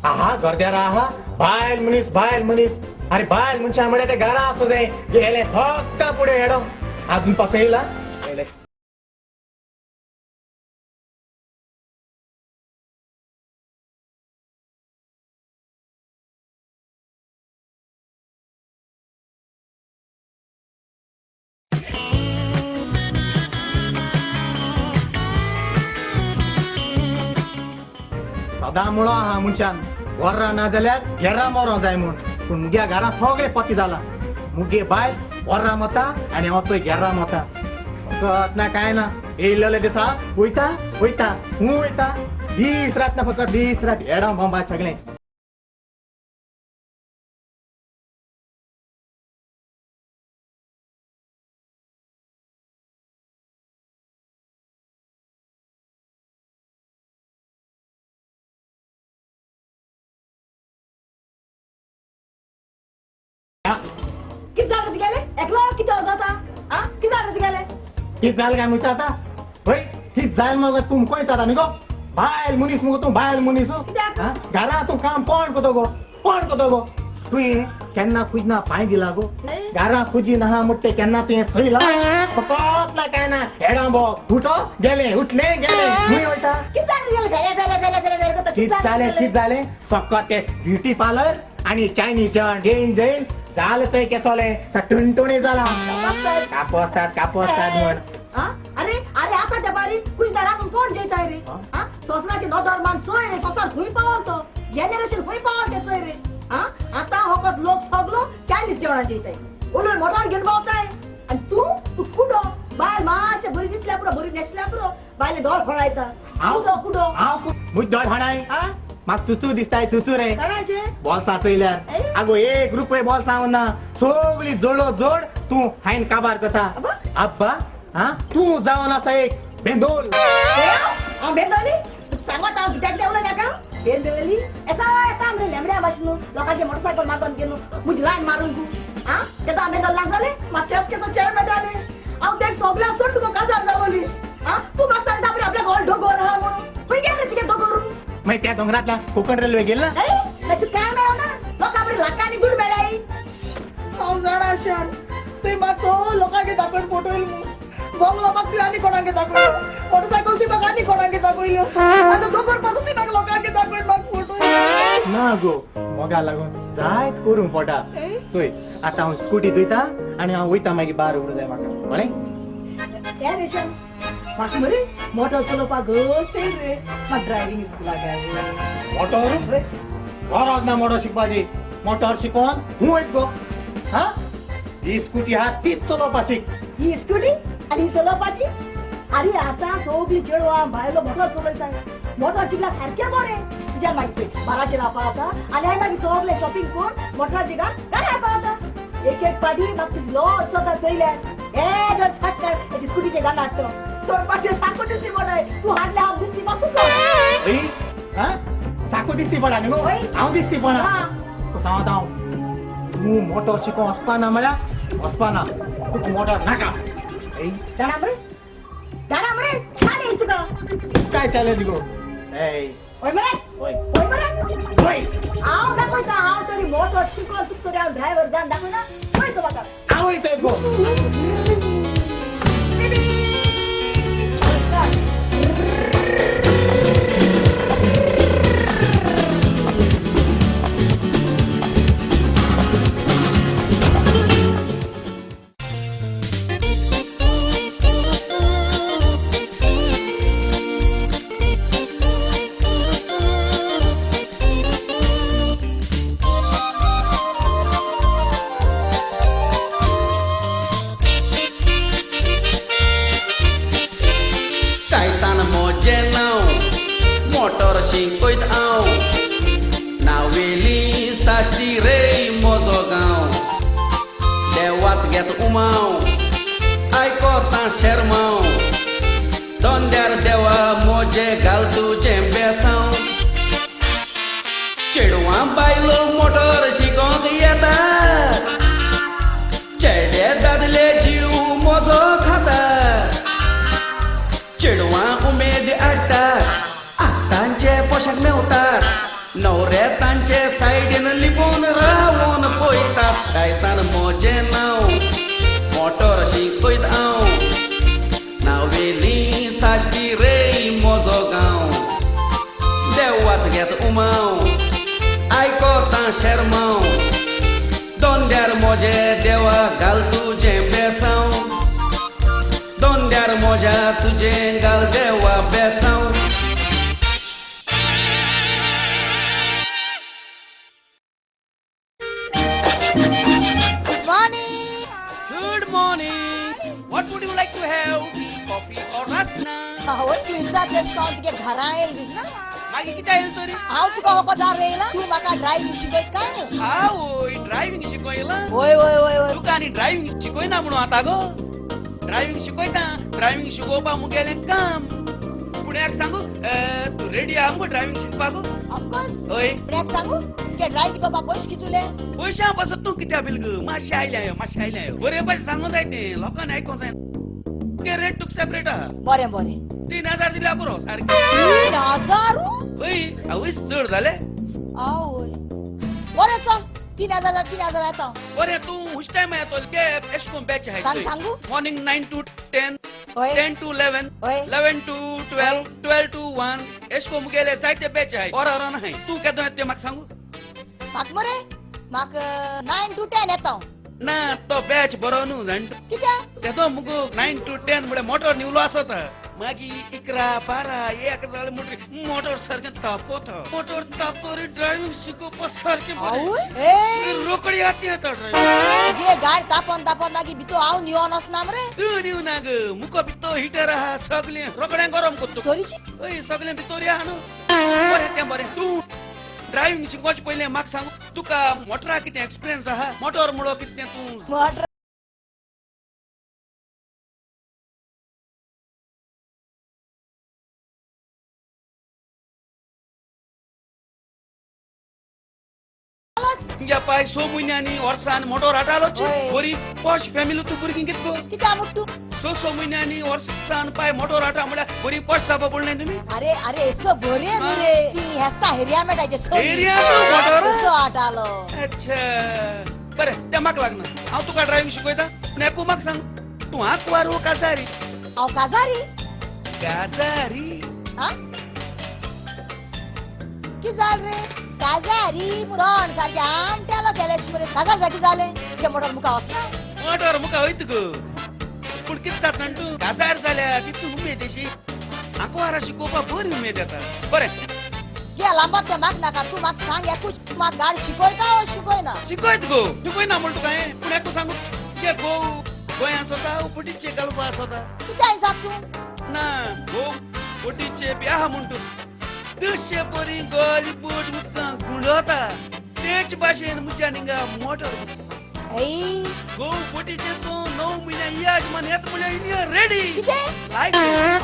आहा गर्द्यार आहा बायल मनीस बायल मनीस. अरे बायल मनशान म्हळ्यार ते घरा आसूं जाय गेले सगळा फुडें हेडो आजून पासो येयला. सदां मुळो आहा मनशान वर्रां ना जाल्यार घेरा मोरो जाय म्हूण. पूण मुगे घरा सगळे पती जाला. मुगे बायल वर्रां मता आनी हांव थंय घेरा मता. फकत ना कांय ना येयल्ले दिसा वयता वयता हूं वयता दीस रात ना फकत दीस रात हेडो बोंबा सगळें. कित जालें तुगेलें? एकलो कितें जाता? आं, कित जालें तुगेलें? कित जालें काय विचारता? हय कित जालें मगो तूं खंय विचारता न्ही गो? बायल मनीस मुगो तूं, बायल मनीस. घरा तूं काम कोण करता गो? कोण करता गो? तुवें केन्ना कुजना पांय दिला गो? घरा कुजी ना म्हणटे केन्ना तुवें चोयला? फकत ना काय ना हेडां बो उठो गेलें उठलें गेलें खंय वयता? कित जालें तुगेलें? भेरे भेरे भेरे भेरे भेरे करता. कित जालें कित जालें? फकत ते ब्युटी पार्लर आनी चायनीज जेवण जेवन जेवन जालें थंय केसोलें टुणटुणी जाला. कापस्तात कापस्तात म्हण. अरे अरे आतां त्या बारी कुजदार रांदून कोण जेयताय रे? सोसराची नदर मान चोय रे, सोसार खंय पावल तो, जनरेशन खंय पावल ते चोय रे. आतां फकत लोक सगलो चायनीज जेवणां जेयताय, उलोवन मोटार घेवन पावताय. आनी तूं तूं कुडो बायल मातशें बरी दिसल्या पुरो, बरी न्हेसल्या पुरो, बायले दोळ फळायता. कुडो कुडो हांव मुद्दो हाडाय म्हाका चुचू दिसताय चुचू रे. बॉल्सां चयल्यार आगो एक रुपये बॉल्सां ना, सगळी जोडो जोड तूं हायन काबार करता. आब्बा हा तूं जावन आसा एक बेंदोल. हांव बेंदोली सांगत हांव कित्याक देंवलो नाका बेंदोली एसा येता मरे लेमड्या भाशेन लोकांचे मोटरसायकल मागोन घेवन म्हजी लायन मारूंक. आं तेका हांव बेंदोल ना जालें म्हाका केस केसो चेड मेळटाले. हांव तेक सगळ्यांक सोड तुका काजार जालोली. आं तूं म्हाका सांगता मरे आपल्या घोल दोगोर आहा म्हणून, खंय गेल रे तुगे दोगोर? मागीर त्या दोंगरांतल्या कोंकण रेल्वे गेल ना? मागीर तुका काय मेळना? लोकां बरे लाखांनी दुड मेळ्ळाय. हांव जाणा शान तुवें म्हाका सगळो लोकांक दाखोवन फोटो येयल म्हूण, बंगलो म्हाका तुवें आनी कोणाक दाखयलो, मोटरसायकल तुवें म्हाका आनी कोणाक दाखयल्यो, आतां दोंगर पासून तुवें म्हाका लोकांक दाखयन म्हाका फोटो. ना गो मोगा लागून जायत करूंक पोटा. चोय आतां हांव स्कुटी धुयता आनी हांव वयता मागीर बार उडूं जाय म्हाका. कळ्ळें? हे रेशन म्हाका मरे मोटर चलोवपाक गस्त येयल रे, म्हाका ड्रायव्हिंग स्कुलाक घाल. मोटर गरज ना मोटर शिकपाची. मोटर शिकोवन हूं वयत गो. हा ही स्कुटी आहा तीच चलोवपा शीक. ही स्कुटी आनी ही चलोवपाची? आरे आतां सगळीं चेडवां बायलो मोटर चलयता. मोटर शिकल्या सारकें बरें. तुज्या मागीर चोय बाराचेर हांव पावता आनी हांवें मागीर सगळें शॉपिंग करून मोटराचेर घरा पावता. एक एक पाटी म्हाका तुजी लॉस जाता चोयल्यार हे सात हेजी स्कुटीचे गान हाडटो तो पाटी सारको दिसली पडय. तूं हाडले हांव दिसली मातसो. साको दिसती पडा न्ही गो, हांव दिसती पडा. सांगता हांव तूं मोटर शिकोवंक वचपा ना म्हळ्यार वचपा ना. तुका मोटर नाका. जाणा मरे जाणा मरे चॅलेंज तुका. काय चॅलेंज गो? ओय मरे ओय ओय मरे ओय हांव दाखयता. हांव तरी मोटर शिकोवन तुका तरी हांव ड्रायव्हर जावन दाखयना. पळय तो म्हाका हांव वयतय गो. कायतान म्हजें नांव मोटर शिकयत हांव, नावेली साश्टी रे म्हजो गांव, देवाच घेत उमाव आयकोता शेरमांव, दोंद्यार देवा म्हजें घाल तुजें बेसांव. चेडवां बायलो मोटर शिकोंक येता, चेडे दादले जीव म्हजो खाता, चेडवां उमेद हाडटात आतांचे पोशाक मेवतात, न्हवरे तांचे सायडीन लिपोवन रावोन पळयतात. कायतान म्हजें नांव मोटर शिकयत हांव, नावेली साश्टी रे म्हजो गांव, देवाच घेत उमाव आयकोता शेरमांव, दोंद्यार म्हजें देवा घाल तुजें बेसांव, दोंद्यार म्हज्या तुजें घाल देवा बेसांव. Good morning. Good morning. What would you like to have? Tea, coffee or rasna? आवय तुयचा तेश हांव तुगे घरा येयल दिसना. मागीर कितें आयल तरी? हांव तुका हो दार येयला, तूं म्हाका ड्रायव्हिंग शिकयत काय न्हू? आवय ड्रायव्हिंग शिकयला? वय वय वय वय. तुका आनी ड्रायव्हिंग शिकयना म्हणून आतां गो? ड्रायव्हिंग शिकयता. ड्रायव्हिंग शिकोवपा मुगेलें काम. पूण एक सांगू, तूं रेडी आहा मुगो ड्रायव्हिंग शिकपाक? ऑफकोर्स. हय. पूण एक सांगू, तुगे ड्रायव्हिंग करपाक पयशे कितले? पयशां पासत तूं कित्याक बील ग? मातशें आयलें मातशें आयलें बरें भाशेन सांगूंक जाय तें लोकांनी आयकोंक जाय. तुगे रेट तुका सेपरेट आहा. बरें बरें. 3000 दिल्यार पुरो सारकें. 3000? हय. आवयस चड जाले. आवय बरें चल 3000 3000 येता. बरें तूं हुश टायम येतो ते एश कोन बॅच आहाय. सांग सांगू. मॉर्निंग 9 to 10, हय. 10 to 11, हय. 11 to 12, हय. 12 to 1 एश कोन मुगेले जायते बॅच आहाय. वरां आहाय. तूं केदो येता तें म्हाका सांगू. म्हाका मरे म्हाका 9 to 10 येता. ना तो बॅच बरो न्हू जाण. कित्याक? तेदो मुगो 9 to 10 म्हळ्यार मोटर न्हिवलो आसता. मागीर 11, 12, 1 जालें म्हणटकीर मोटर सारकें तापता. मोटर तापतरी ड्रायव्हिंग शिकोवपा सारकें बरें. आवय रोकडी हाती येता ड्रायव्हिंग. तुगे गाड तापोन तापोन मागीर भितर हांव न्हिवोन वचना मरे. तूं न्हिवना ग, मुको भितर हिटर आहा सगळें रोकडें गरम करता. तरीची? हय सगळें भितर आहा न्हू. बरें तें बरें. तूं ड्रायव्हिंग शिकवचे पयलें म्हाका सांग, तुका मोटरा कितें एक्सपिरियन्स आहा? मोटोर मुळो कितें तूं? मोटर तुमच्या पाय 6 म्हयन्यांनी वर्सान मोटोर हाटालोच. हय. बरी पॉश फॅमिली तूं भुरगीं कितें गो? कित्याक मुट्टू? 6 म्हयन्यांनी वर्सान पाय मोटोर हाटा म्हळ्यार बरी पॉश जावपा पडलें तुमी. अरे अरे सो बरे न्हू रे, ती हेस्ता हेरिया मेळटा ते सो. हेरिया न्हू मोटोर? सो हाटालो. अच्छा बरें, तें म्हाका लागना, हांव तुका ड्रायव्हिंग शिकयता. पूण एकू म्हाका सांग, तूं आंकवार वो काजारी? हांव काजारी. काजारी? हा की जाल रे काजारी? तोंड सारकें आमट्यालो गेले मरे. काजार जाकी जालें तुगे मोटर मुखा वचना? मोटोर मुखा वयता गो, पूण कितें जाता जाण तूं काजार जाल्यार तितू उमेद अशी आंकवारा शिकोवपाक बरी उमेद येता. बरें गे लांबत तें म्हाका नाका, तूं म्हाका सांग एकूच, म्हाका गाडी शिकयता वो शिकयना? शिकयत गो, शिकयना म्हण तुका हांवें. पूण एकू सांगू, तुगे घोव गोंया सोता वो बोटीचे घालपा सोता? कित्याक सांग तूं? ना घोव बोटीचे बी आहा म्हण तूं तशे परी गली बोट उदकां गुंडवता तेच भाशेन म्हज्या हिंगा मोटर. ऐ घोव बोटीचे सो 9 म्हयन्या याज मन येता म्हळ्यार रेडी. कितें? लायसन्स.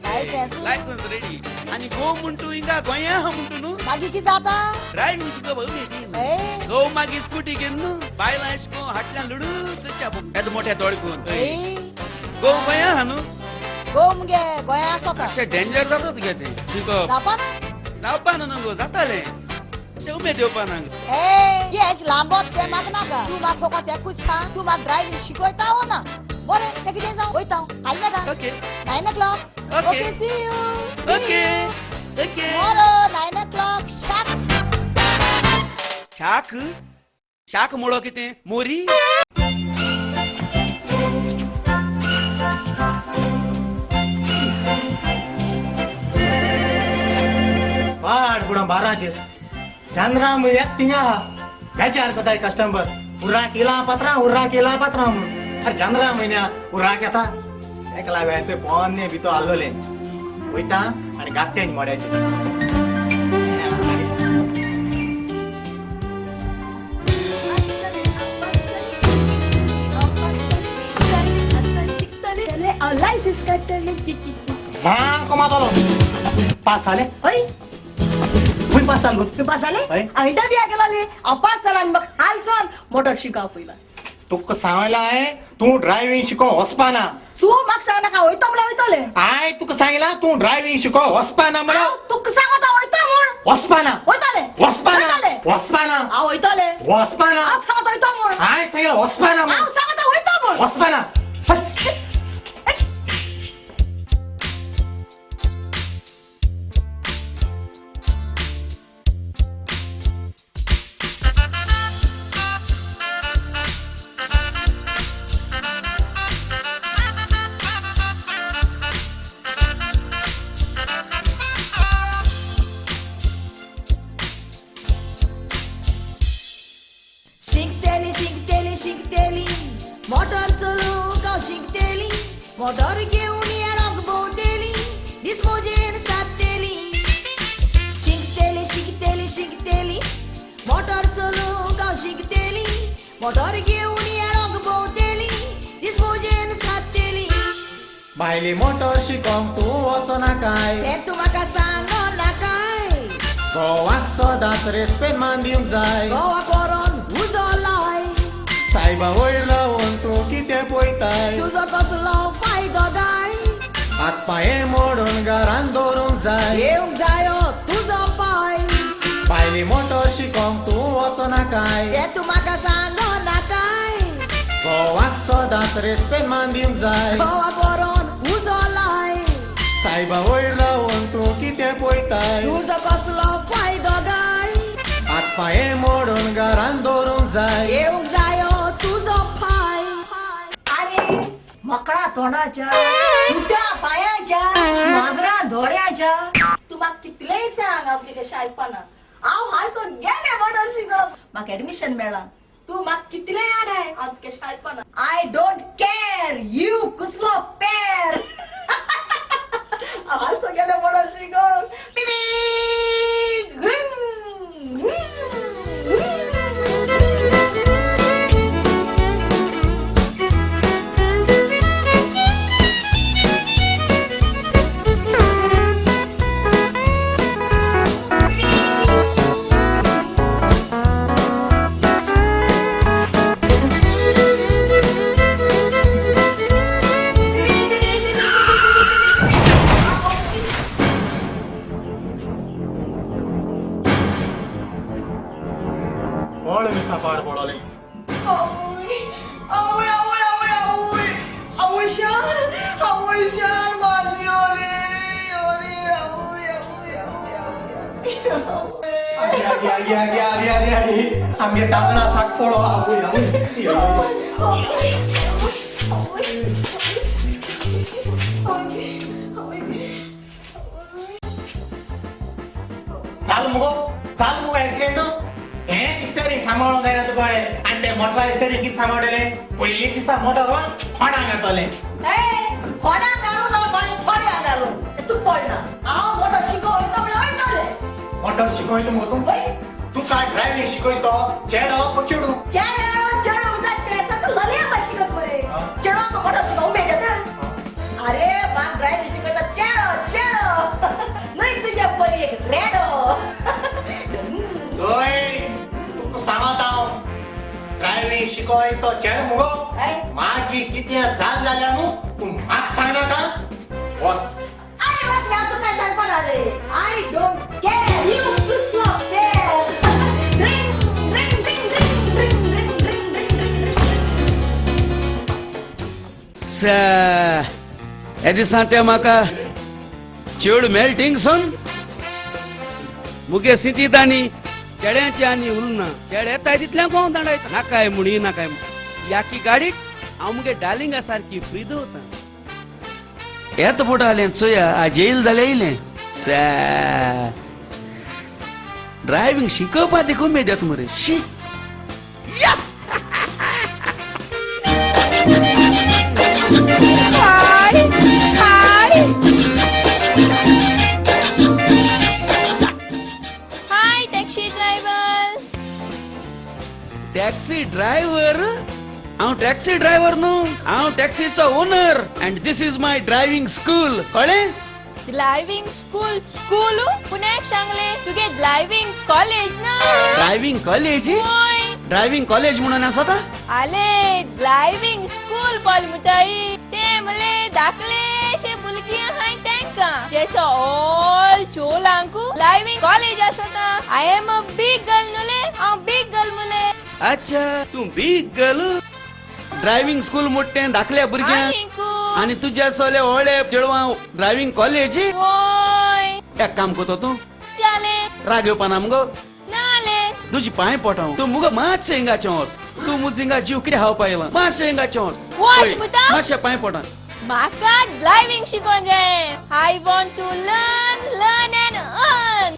लायसन्स. Licence ready. आनी घोव म्हण तूं हिंगा गोंया आहा म्हण तूं न्हू. मागीर कितें जाता? ड्रायव्हिंग शिकोवपा उमेदीन. ऐ घोव मागीर स्कुटी घेवन न्हू बायलां अशें करून हाटल्यान लुडूच येता मोठ्या दोळे करून. ऐ घोव गोंया आहा न्हू? घोव मुगे गोंया सोता. अशें डेंजर जाता तुगे तें शिकोवप. जावपा ना? जावपा ना न्हू गो, जातालें अशें उमेद येवपा ना गो. ए हेच लांबत तें म्हाका नाका, तूं म्हाका फकत एकूच सांग, तूं म्हाका ड्रायव्हिंग शिकयता वो ना? बरें तें कितें जावं, वयता हांव. हाल मेळटा. Okay. 9 o'clock. Okay. Okay, see you. Okay okay. Tomorrow 9 o'clock sharp. शाक शाक मुळो कितें मोरी? वाट बुडो बाराचेर चंद्राम येत थिंगा आहा. बेजार कोताय कस्टमर उर्राक येला पात्रां, उर्राक येला पात्रां म्हणून. अरे चंद्रा म्हयन्या उर्राक येता एकला वेळाचे पोन्ने भितर आल्लोले वयता आनी गात्तेंज मोड्याचे. लायसन्स काडटलें. सांग कोमातलो पास जाले? हय. खंय पास जालो? तूं पास जालें? हय. हांव इंटरव्यू केलोले, हांव पास जालां आनी म्हाका हालसोन मोटर शिकोवप पयला. तुका सांगलां हांवें, तूं ड्रायव्हिंग शिकोवंक वचपाना. तूं म्हाका सांग नाका, वयतो म्हळ्यार वयतलें. हांवें तुका सांगलां तूं ड्रायव्हिंग शिकोवंक वचपाना म्हळ्यार. हांव तुका सांगता वयता म्हूण. वचपाना. वयतलें. वचपाना. वयतलें. वचपाना. हांव वयतलें. वचपाना. हांव सांगता वयता म्हूण. हांवें सांगलां वचपाना म्हूण. हांव सांगता वयता म्हूण. वचपाना. बस. शिकतेली शिकतेली शिकतेली मोटर चलोवंक हांव शिकतेली, मोटर घेवन येणोक भोंवतेली, दीस मोजेन सादतेली. शिकतेली शिकतेली शिकतेली मोटर चलोवंक हांव शिकतेली, मोटर घेवन येणोक भोंवतेली, दीस मोजेन सादतेली. भायली मोटर शिकोवंक तूं वचनाकाय. तें तूं म्हाका सांगो नाकाय. गोवाक सदांच रेस्पेद मान दिवंक जाय. गोवा व्हरोन उजो लाय. सायबा वयर रावन तूं कितें पळयताय? तुजो कसलो फायदो गाय? हात पांये मोडून घरान दवरूंक जाय. येवंक जायो तुजो पाय. भायली मोटर शिकोवंक तूं वचनाकाय. तें तूं म्हाका सांगो नाकाय. गोवाक सदांच रेस्पेद मान दिवंक जाय. गोवा व्हरोन उजो लाय. सायबा वयर रावन तूं कितें पळयताय? तुजो कसलो फायदो गाय? हात पांये मोडून घरान दवरूंक जाय. येवंक जायो तुजो पाय. आरे मोकळा तोंडाच्या, उड्या पांयाच्या, माजरा दोळ्याच्या, तूं म्हाका कितलेंय सांग हांव तुगे शायपाना. हांव हालसोन गेलें मोटर शिकोवंक, म्हाका एडमिशन मेळ्ळां. तूं म्हाका कितलेंय आडाय हांव तुगे शायपाना. I don't care you कुसलो पेर. हांव हालसोन गेलें मोटर शिकोवंक. बिबी ग्रीन. कोण मिस्ता पाड पडोले. आवय आवय आवय आवय आवय आवय शान आवय शान माझी अरे अरे आवय आवय आवय आवय. आगे आगे आगे आगे आगे आगे आमगे तांदळा साक पळो. आवय आवय. चाल मुगो चाल मुगो एक्सिडेंट. हें स्टेरींग सांबाळूंक जायना तुका आनी ते मोटरा स्टेरींग कितें सांबाळटले? पयलीं दिसा मोटर कोणाक येतलें? कोणाक घालूं ना कोणाक घालूं तूं पडना. हांव मोटर शिकोवता म्हणल्यार वयतलें. मोटर शिकयता मुगो तूं? तुका ड्रायव्हिंग शिकयतो चेडो ओ चेडूं? चेडो चेडो म्हणटात ते मलयाळम शिकत मरे. चेडो मोटर शिकोवंक उमेद येता. अरे म्हाका ड्रायव्हिंग शिकयता चेडो चेडो न्हय तुज्या परी एक रेडो. हय तुका सांगता हांव ड्रायव्हिंग शिकोय तो चेडो मुगो. मागीर कितें जाल जाल्यार न्हू तूं म्हाका सांगनाका वस. अरे बस हांव तुका सांगपा रे. I don't care you Krishna pair. Ring ring ring ring ring ring ring ring ring. हे दिसा ते म्हाका चेड मेळटिंग सोन मुगे सिंतीत आनी चेड्यांचे आनी उलना. चेड येताय तितल्यान कोण दांडायता नाकाय म्हणी नाकाय म्हण. याकी गाडीक हांव मुगे डार्लिंगा सारकी फ्री दवरता. येत फोटो चोया आज येयल जाल्यार येयलें. ड्रायव्हिंग शिकोवपा देखून उमेद येता मरे. शी. Hi hi hi taxi driver. Taxi driver? हांव टॅक्सी ड्रायव्हर न्हू, हांव टॅक्सीचो owner and this is my driving school. कळ्ळें? ड्रायव्हिंग स्कूल स्कूल पुण्याक सांगले तुगे ड्रायव्हिंग कॉलेज ना? Driving college? होय. ड्रायव्हिंग कॉलेज म्हणून आसता? आले ड्रायव्हिंग स्कूल बोल मुताई ते मले दाखलेशे भुरगीं आहाय तेंकां जसो ऑल चोलांकू ड्रायव्हिंग कॉलेज आसता. I am a big girl नुले, हांव बीग गर्ल मुले. अच्छा तूं बीग गर्ल. ड्रायव्हिंग स्कूल मोठें दाखल्या भुरग्यांक आनी तुज्या सोले व्हडले चेडवां ड्रायव्हिंग कॉलेज. होय. एक काम करतो तूं. जाले. राग येवपा ना मुगो? नाले. तुजी पांय पोटाव तूं मुगो मातशें हिंगाचें वच. तूं मुज हिंगा जीव कितें खावपा येयला. मातशें हिंगाचें वच. वच मुता. मातशें पांय पोटां. म्हाका ड्रायव्हिंग शिकोवंक जाय. I want to learn learn and earn.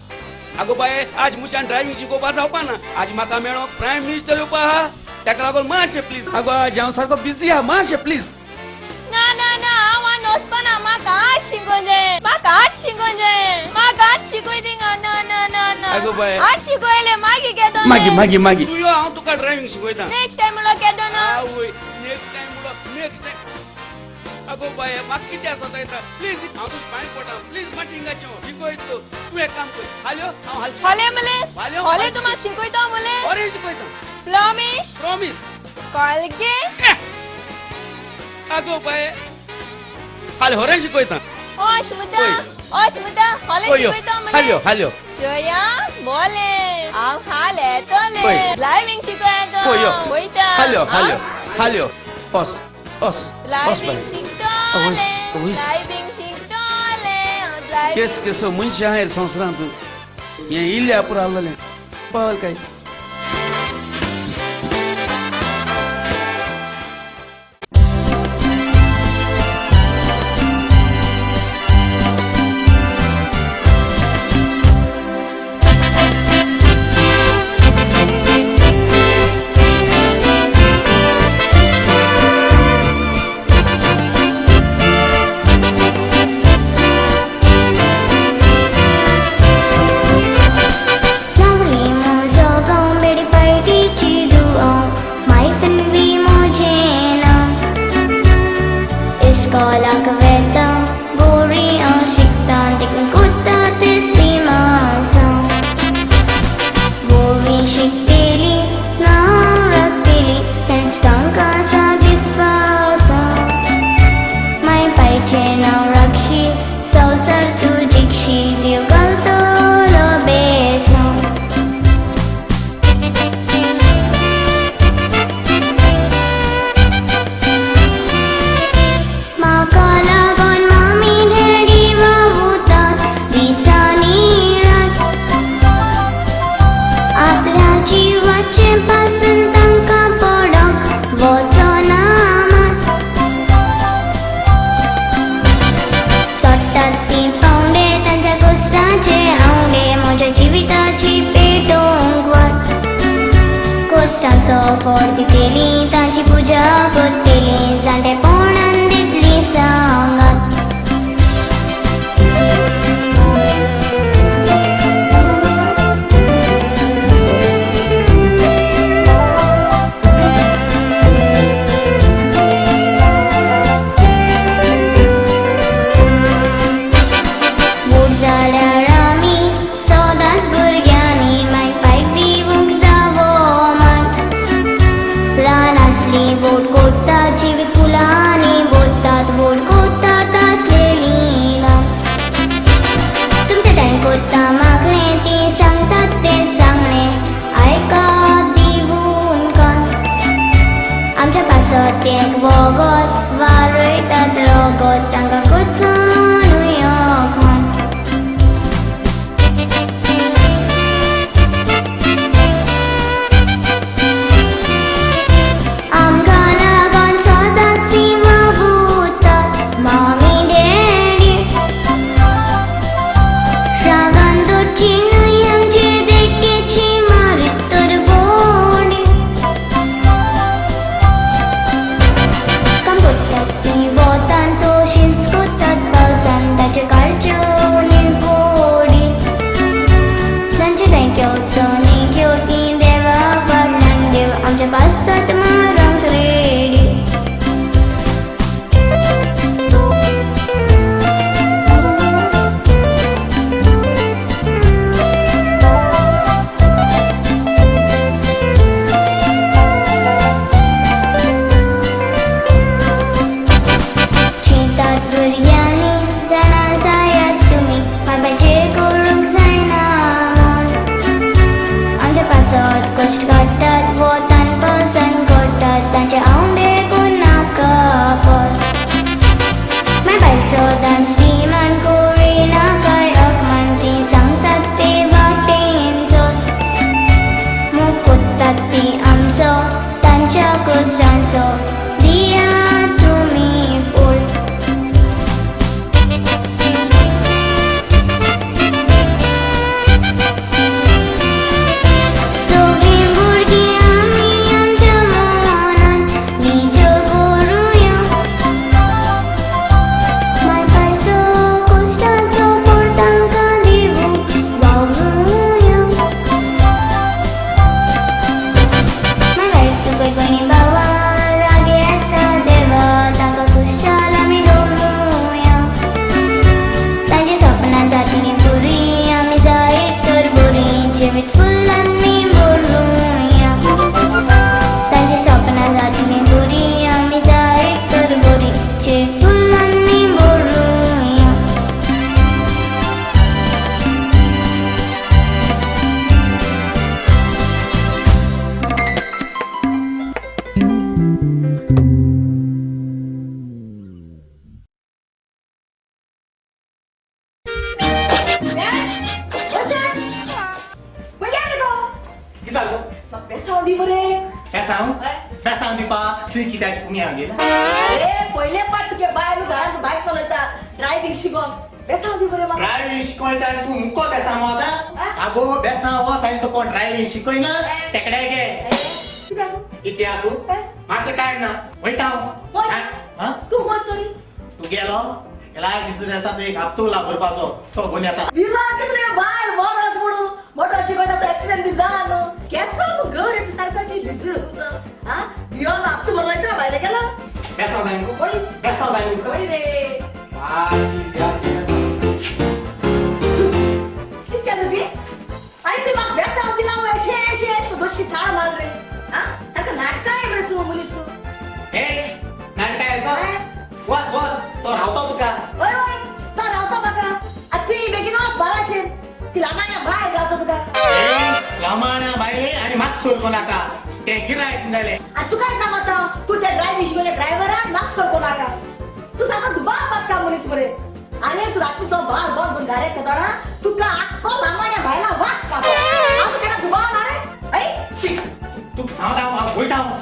आगो बाये आज मुच्यान ड्रायव्हिंग शिकोवपा जावपा ना. आज म्हाका मेळो प्रायम मिनिस्टर येवपा आहा तेका लागून मातशें प्लीज. आगो आज हांव सारको बिजी आहा मातशें प्लीज. ना ना ना हांव आनी वचपाना. म्हाका आज शिकोवंक जाय. म्हाका आज शिकोवंक जाय. म्हाका आज शिकय थिंगा. ना ना ना ना. आगो बाये. आज शिकयलें मागीर केदो. मागीर मागीर मागीर तूं यो हांव तुका ड्रायव्हिंग शिकयता. नेक्स्ट टायम म्हणलो केदो ना. आवय नेक्स्ट टायम म्हणलो नेक्स्ट टायम. अगो बाये म्हाका कितें आसा येता प्लीज. हांव तुका पांय पडटा प्लीज मातशें हिंगाचें शिकय तूं. तूं एक काम कर हाल्यो हांव हालचें. होले मुले होले तूं म्हाका शिकयता मुले? बरें शिकयता. प्रॉमीस? प्रॉमीस. कॉलगे? अगो बाये हाल होरें शिकयता. ओश मुद्दा ओश मुद्दा होले शिकयता मुले. हाल्यो हाल्यो. चोया बोले हांव हाल येतोले ड्रायव्हिंग शिकयता. वयता. हाल्यो हाल्यो हाल्यो. ओस ओस ड्रायव्हिंग शिकतोले ड्रायव्हिंग शिकतोले. केस केसो मनशां आहाय संवसारांत हें इल्ल्या पुरो आहलें पावल काय. 让我 देवाचे पासून तांकां पडोंक वचना मान. चडटात ती पावंडे तांच्या कश्टाचे आवंडे म्हज्या जिविताची पेटोवंक वाट. कश्टांचो फळ दितली तांची पुजा करतली जाणटेपणान दितली सांगात. मोड जाल्यार आमी सदांच भुरग्यांनी माय पायक दिवंक जावो मान. ल्हान आसली वोट कोत्तात जिवीत फुलांनी बोत्तात वोट कोत्तात आसलेली ल्हान. तुमचें टायम कोत्ता मागणें ती सांगतात तें सांगणें आयकात दिवून कान. आमच्या पासत एक वगत वारयतात रगत तांकां कोचानूय मान. आमकां लागोन सदांच मागुतात मामी डॅडी. रागान धरची न्हय आमचे देखेची मारीत तर बोंडी. काम करतात ती वोतान तशींच करतात पावसान ताचे काडच्यो न्ही गोडी. तांचे बँके वचोन घेव ती देवा फाटल्यान देव आमच्या पासत मारंक रेडी. चिंतात भुरग्यांनी जाणा जायात तुमी माय करूंक जायना म्हूण. आमच्या पासत कश्ट काडटात वोतान पावसान करतात तांचे आवंडे नाका पड. माय बायक सदांच स्टिमान करिना काय अकमान ती सांगतात ते वाटेन चल. मोग कोत्तात ती आमचो तांच्या कश्टांचो दिया तुमी फूल. सगळीं भुरगीं आमी आमच्या मनान निज करुया. माय पायचो कश्टाचो फळ तांकां दिवंक वावरुया. माय बायक तुका कोणी बाबा राग येता देवा तांकां खुशाल आमी दवरुया. तांची सपनां जातलीं पुरी आमी जायत तर बरी जिवीत फुलांनी भरुया. तांची सपनां जातलीं पुरी आमी जायत तर बरी जिवीत फुलांनी भरुया. खंय गेले रे गो? कितें जालें गो? म्हाका बेसांव दी मरे. बेसांव बेसांव दिवपा तुवें कित्याक उणी हांव गेला? अरे पयले पाट तुगे बायल घरांत बायक चलयता ड्रायव्हिंग शिकोन बेसांव दी मरे म्हाका. ड्रायव्हिंग शिकयता आनी तूं मुको बेसांव वता? आगो बेसांव वच आनी तुका ड्रायव्हिंग शिकयना तेकडे गे. कित्याक? कित्याक? म्हाका टायम ना वयता हांव. वच. तूं वच तरी. तूं गेलो गेला दिसून आसा तूं एक हप्तो उरला भरपाचो तो घेवन येता. विराक रे बायल मरत म्हणून मोटर शिकयता एक्सिडेंट बी जावन केसो गौरेची सारकाची भिजळ हा भियोन आपतू बरयता भायले गेलो. बेसांव जाय मुगो? वय. बेसांव जाय मुगो? वय रे. कित केलं तुगे? आनी ती म्हाका बेसांव दिला अशें अशें अशें बशी थाळ मार रे हा ताका नाटकाय मरे तूं मनीस. ए नाटकायचो वच वच तो रावता तुका. वय वय तो रावता म्हाका. आनी तुवें बेगीन वच बाराचेर ती लामाण्या भायर रावता तुका. लामाण्या भायले आनी म्हाका सोरको नाका ते गिरायक जाले. आनी तुका सांगता तूं त्या ड्रायव्हिंग शिकयल्या ड्रायव्हराक मास्क करको नाका. तूं सारको दुबाव बादका मनीस मरे. आरे तूं रातचो बार बंद करून घारे येता तुका आख्खो लामाण्या भायला वास का. आमी ताका दुबाव ना रे. ऐ शी. हांव.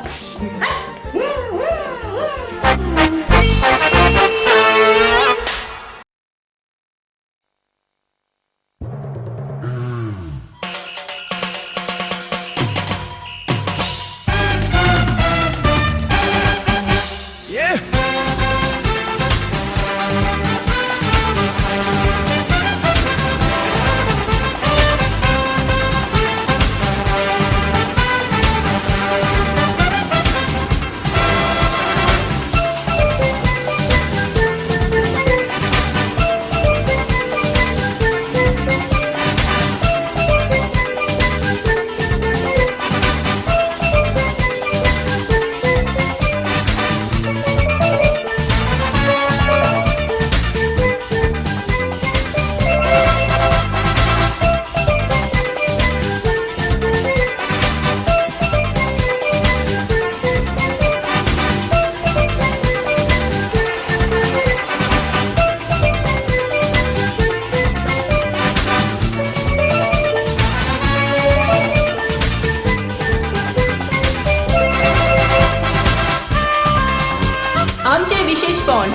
आमचे विशेशपण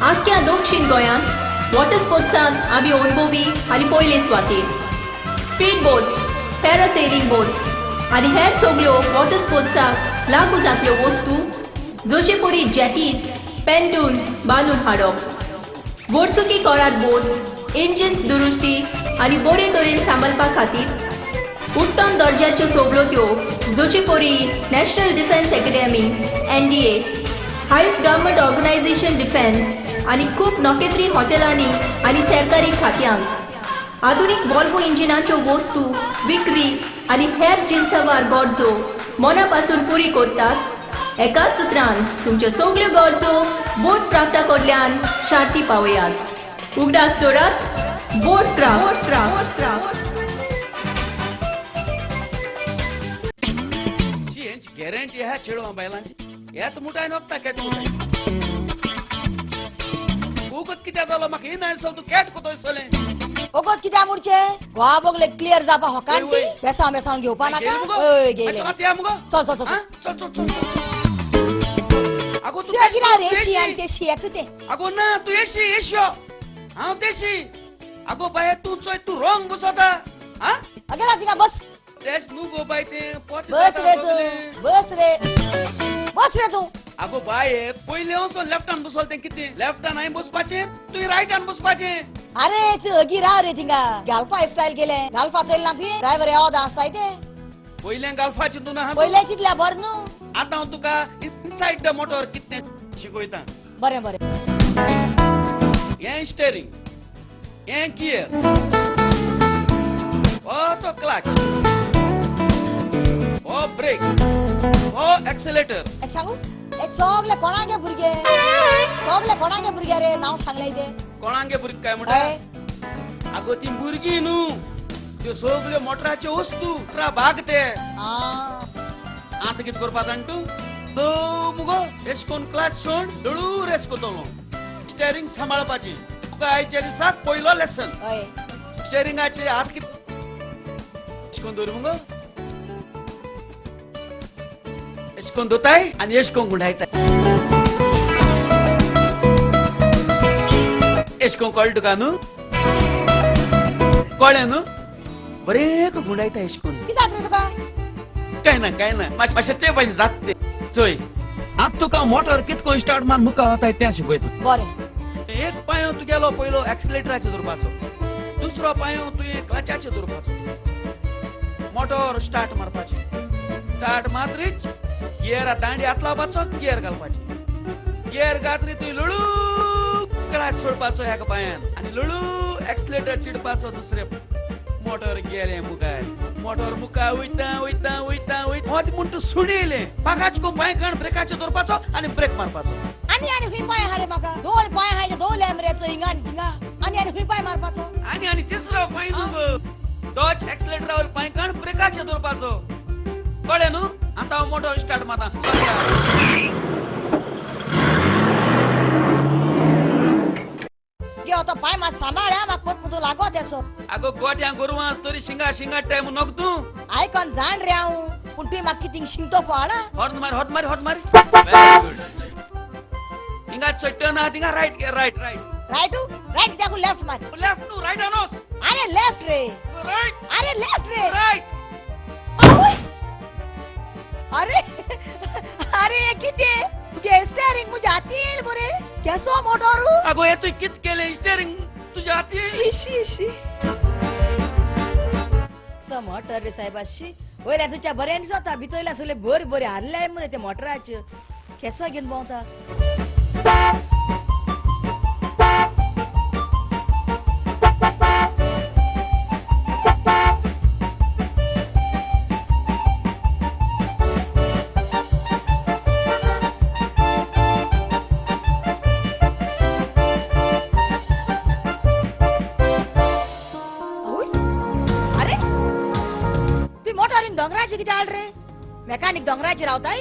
आख्ख्या दक्षिण गोंयांत वॉटर स्पोर्ट्सांत आमी अणभवी आनी पयले सुवातेर स्पीड बोट्स, पॅरासेलिंग बोट्स आनी हेर सगळ्यो वॉटर स्पोर्ट्साक लागू जातल्यो वस्तू जशे परी जेटीज, पेंटून्स बांदून हाडप, वर्सुकी कोरात बोट्स, इंजिन्स दुरुस्ती आनी बरे तरेन सांबाळपा खातीर उत्तम दर्जाच्यो सवलत्यो जशे परी National Defence Academy, NDA, highest government organisation defence आनी खूब नोकेत्री हॉटेलांनी आनी सरकारी खात्यांक आधुनीक वॉल्वो इंजिनाच्यो वस्तू विक्री आनी हेर जिनसावार गरजो मना पासून पुरी करतात. एकाच सुत्रान तुमच्यो सगल्यो गरजो बोट क्राफ्टा कडल्यान शार्ती पावयात. उगडास दवरात, बोट क्राफ्ट, क्राफ्ट, क्राफ्ट. शी, हेंची गॅरंटी आहा चेडवां बायलांची. येत मुठाय नोकता कॅट मुठाय वगत कित्याक जालो म्हाका ही नाय सो तूं कॅट कोतोय सलें. वगत कित्या मुडचे गोवा बोगले क्लियर जावपा होकान वय, वय. बेसांव बेसांव घेवपा नाका. हय गेले. या मुगो. चल, चल, चल. हा? चल चल चल. अगो तूं ते कितें रे तेशी. शी आनी ते शी एक ते. अगो ना, तूं येशी येशी, हांव तेशी. अगो बाये, तूं चोय, तूं रॉंग बसोता. हा. अगे ना थिंगा बस. तेश न्हू गो बाय, तें पोत बस जाता रे सगलें. तूं बस रे, बस रे तूं. अगो बाये, पयलें वचो लेफ्टान बसोल तें कितें लेफ्टान हांवें बसपाचें, तुवें रायटान बसपाचें. अरे तूं अगी राव रे थिंगा. गाल्फा स्टायल केलें, गाल्फा चोयलें ना तुवें? ड्रायव्हर येवो आसताय ते. पयलें गाल्फाचें तूं ना. पयलें चिंतल्या बरें न्हू. आतां हांव तुका इनसायड the motor कितें शिकयता. बरें बरें. हें स्टेरींग, हें गियर, हो तो क्लच, हो ब्रेक, हो एक्सेलेटर. एक सांगू, एक सगळे कोणागे भुरगे, सगळे कोणागे भुरगे रे नांव सांगले ते. कोणागे भुरगीं काय म्हणटा? हय. आगो ती भुरगीं न्हू, त्यो सगल्यो मोटराच्यो वस्तू, मोटरा भाग ते. आतां कितें करपा जाण तूं, दो मुगो एश कोन क्लच सोड, हळू रेस कोतलो. स्टेरींग सांबाळपाची तुका आयच्या दिसाक पयलो लेसन. हय. स्टेरिंगाचे हात कितें एश कोन दवर मुगो, एश कोन दोताय आनी एश कोन गुंडायताय. एश कोन कळ्ळें तुका न्हू? कळ्ळें न्हू? बरें गुंडायता एश कोन. कितें जाता रे तुका? काय ना, काय ना, मातशें ते भाशेन जाता तें. चोय, आतां तुका मोटर कितको स्टार्ट मार मुखार वताय तें शिकयता. बरें. एक पांयो तुगेलो पयलो एक्सिलेटराचेर दवरपाचो, दुसरो पांयो तुवें क्लचाचेर दवरपाचो. मोटर स्टार्ट मारपाचें, स्टार्ट मातरीच गियरा दांडी हात लावपाचो, गियर घालपाचें. गियर घातली तुवें लळू क्लच सोडपाचो एका पांयान आनी लळू एक्सिलेटर चिडपाचो दुसरे. मोटर गेलें मुखार, मोटर मुखार वयता वयता वयता वयता मदीं म्हूण तूं सुणें येयलें, पागाच को पांय काण ब्रेकाचेर दवरपाचो आनी ब्रेक मारपाचो. आनी आनी हुंय पांय आहा रे म्हाका? दोन पांय आहाय ते, दोन लेम रे, चोय हिंगा आनी थिंगा. आनी आनी हुंय पांय मारपाचो? आनी आनी तिसरो पांय न्हू गो, तोच एक्सिलेटरावर पांय काण ब्रेकाचेर दवरपाचो. कळ्ळें न्हू? आतां हांव मोटर स्टार्ट मारता. गे तो पांय मात सांबाळ हा, म्हाका पोत मुदू लागो तेसो. आगो गोट्या गोरवां तरी शिंगा शिंगा टायम नोक तूं. आयकन जाण रे हांव, पूण तुवें म्हाका कितें शिंगतो पळा. हॉर्न मार, हॉर्न मार, हॉर्न मार. Very good. हिंगा चट्टन आहा थिंगा रायट घे, रायट रायट. रायट रायट कित्याक लेफ्ट मार. लेफ्ट न्हू, रायट आनोस. अरे लेफ्ट रे. रायट. अरे लेफ्ट रे. रायट. अरे अरे हे कितें तुगे स्टेरिंग मुझ्या हातीन येयल मरे. केसो मोटोरू. अगो हे तुवें कित केलें स्टेरिंग तुज्या हातीन. शी शी शी. मोटर रे साहेबा शी. वयल्या तुच्या बरें दिसता, भितरल्या सगळे बरे बरे हारले मरे ते मोटराचे. केसो घेवन भोंवता. अरे तूं मोटरीन दोंगराचे कितें हाड रे? मेकानीक दोंगराचेर रावताय?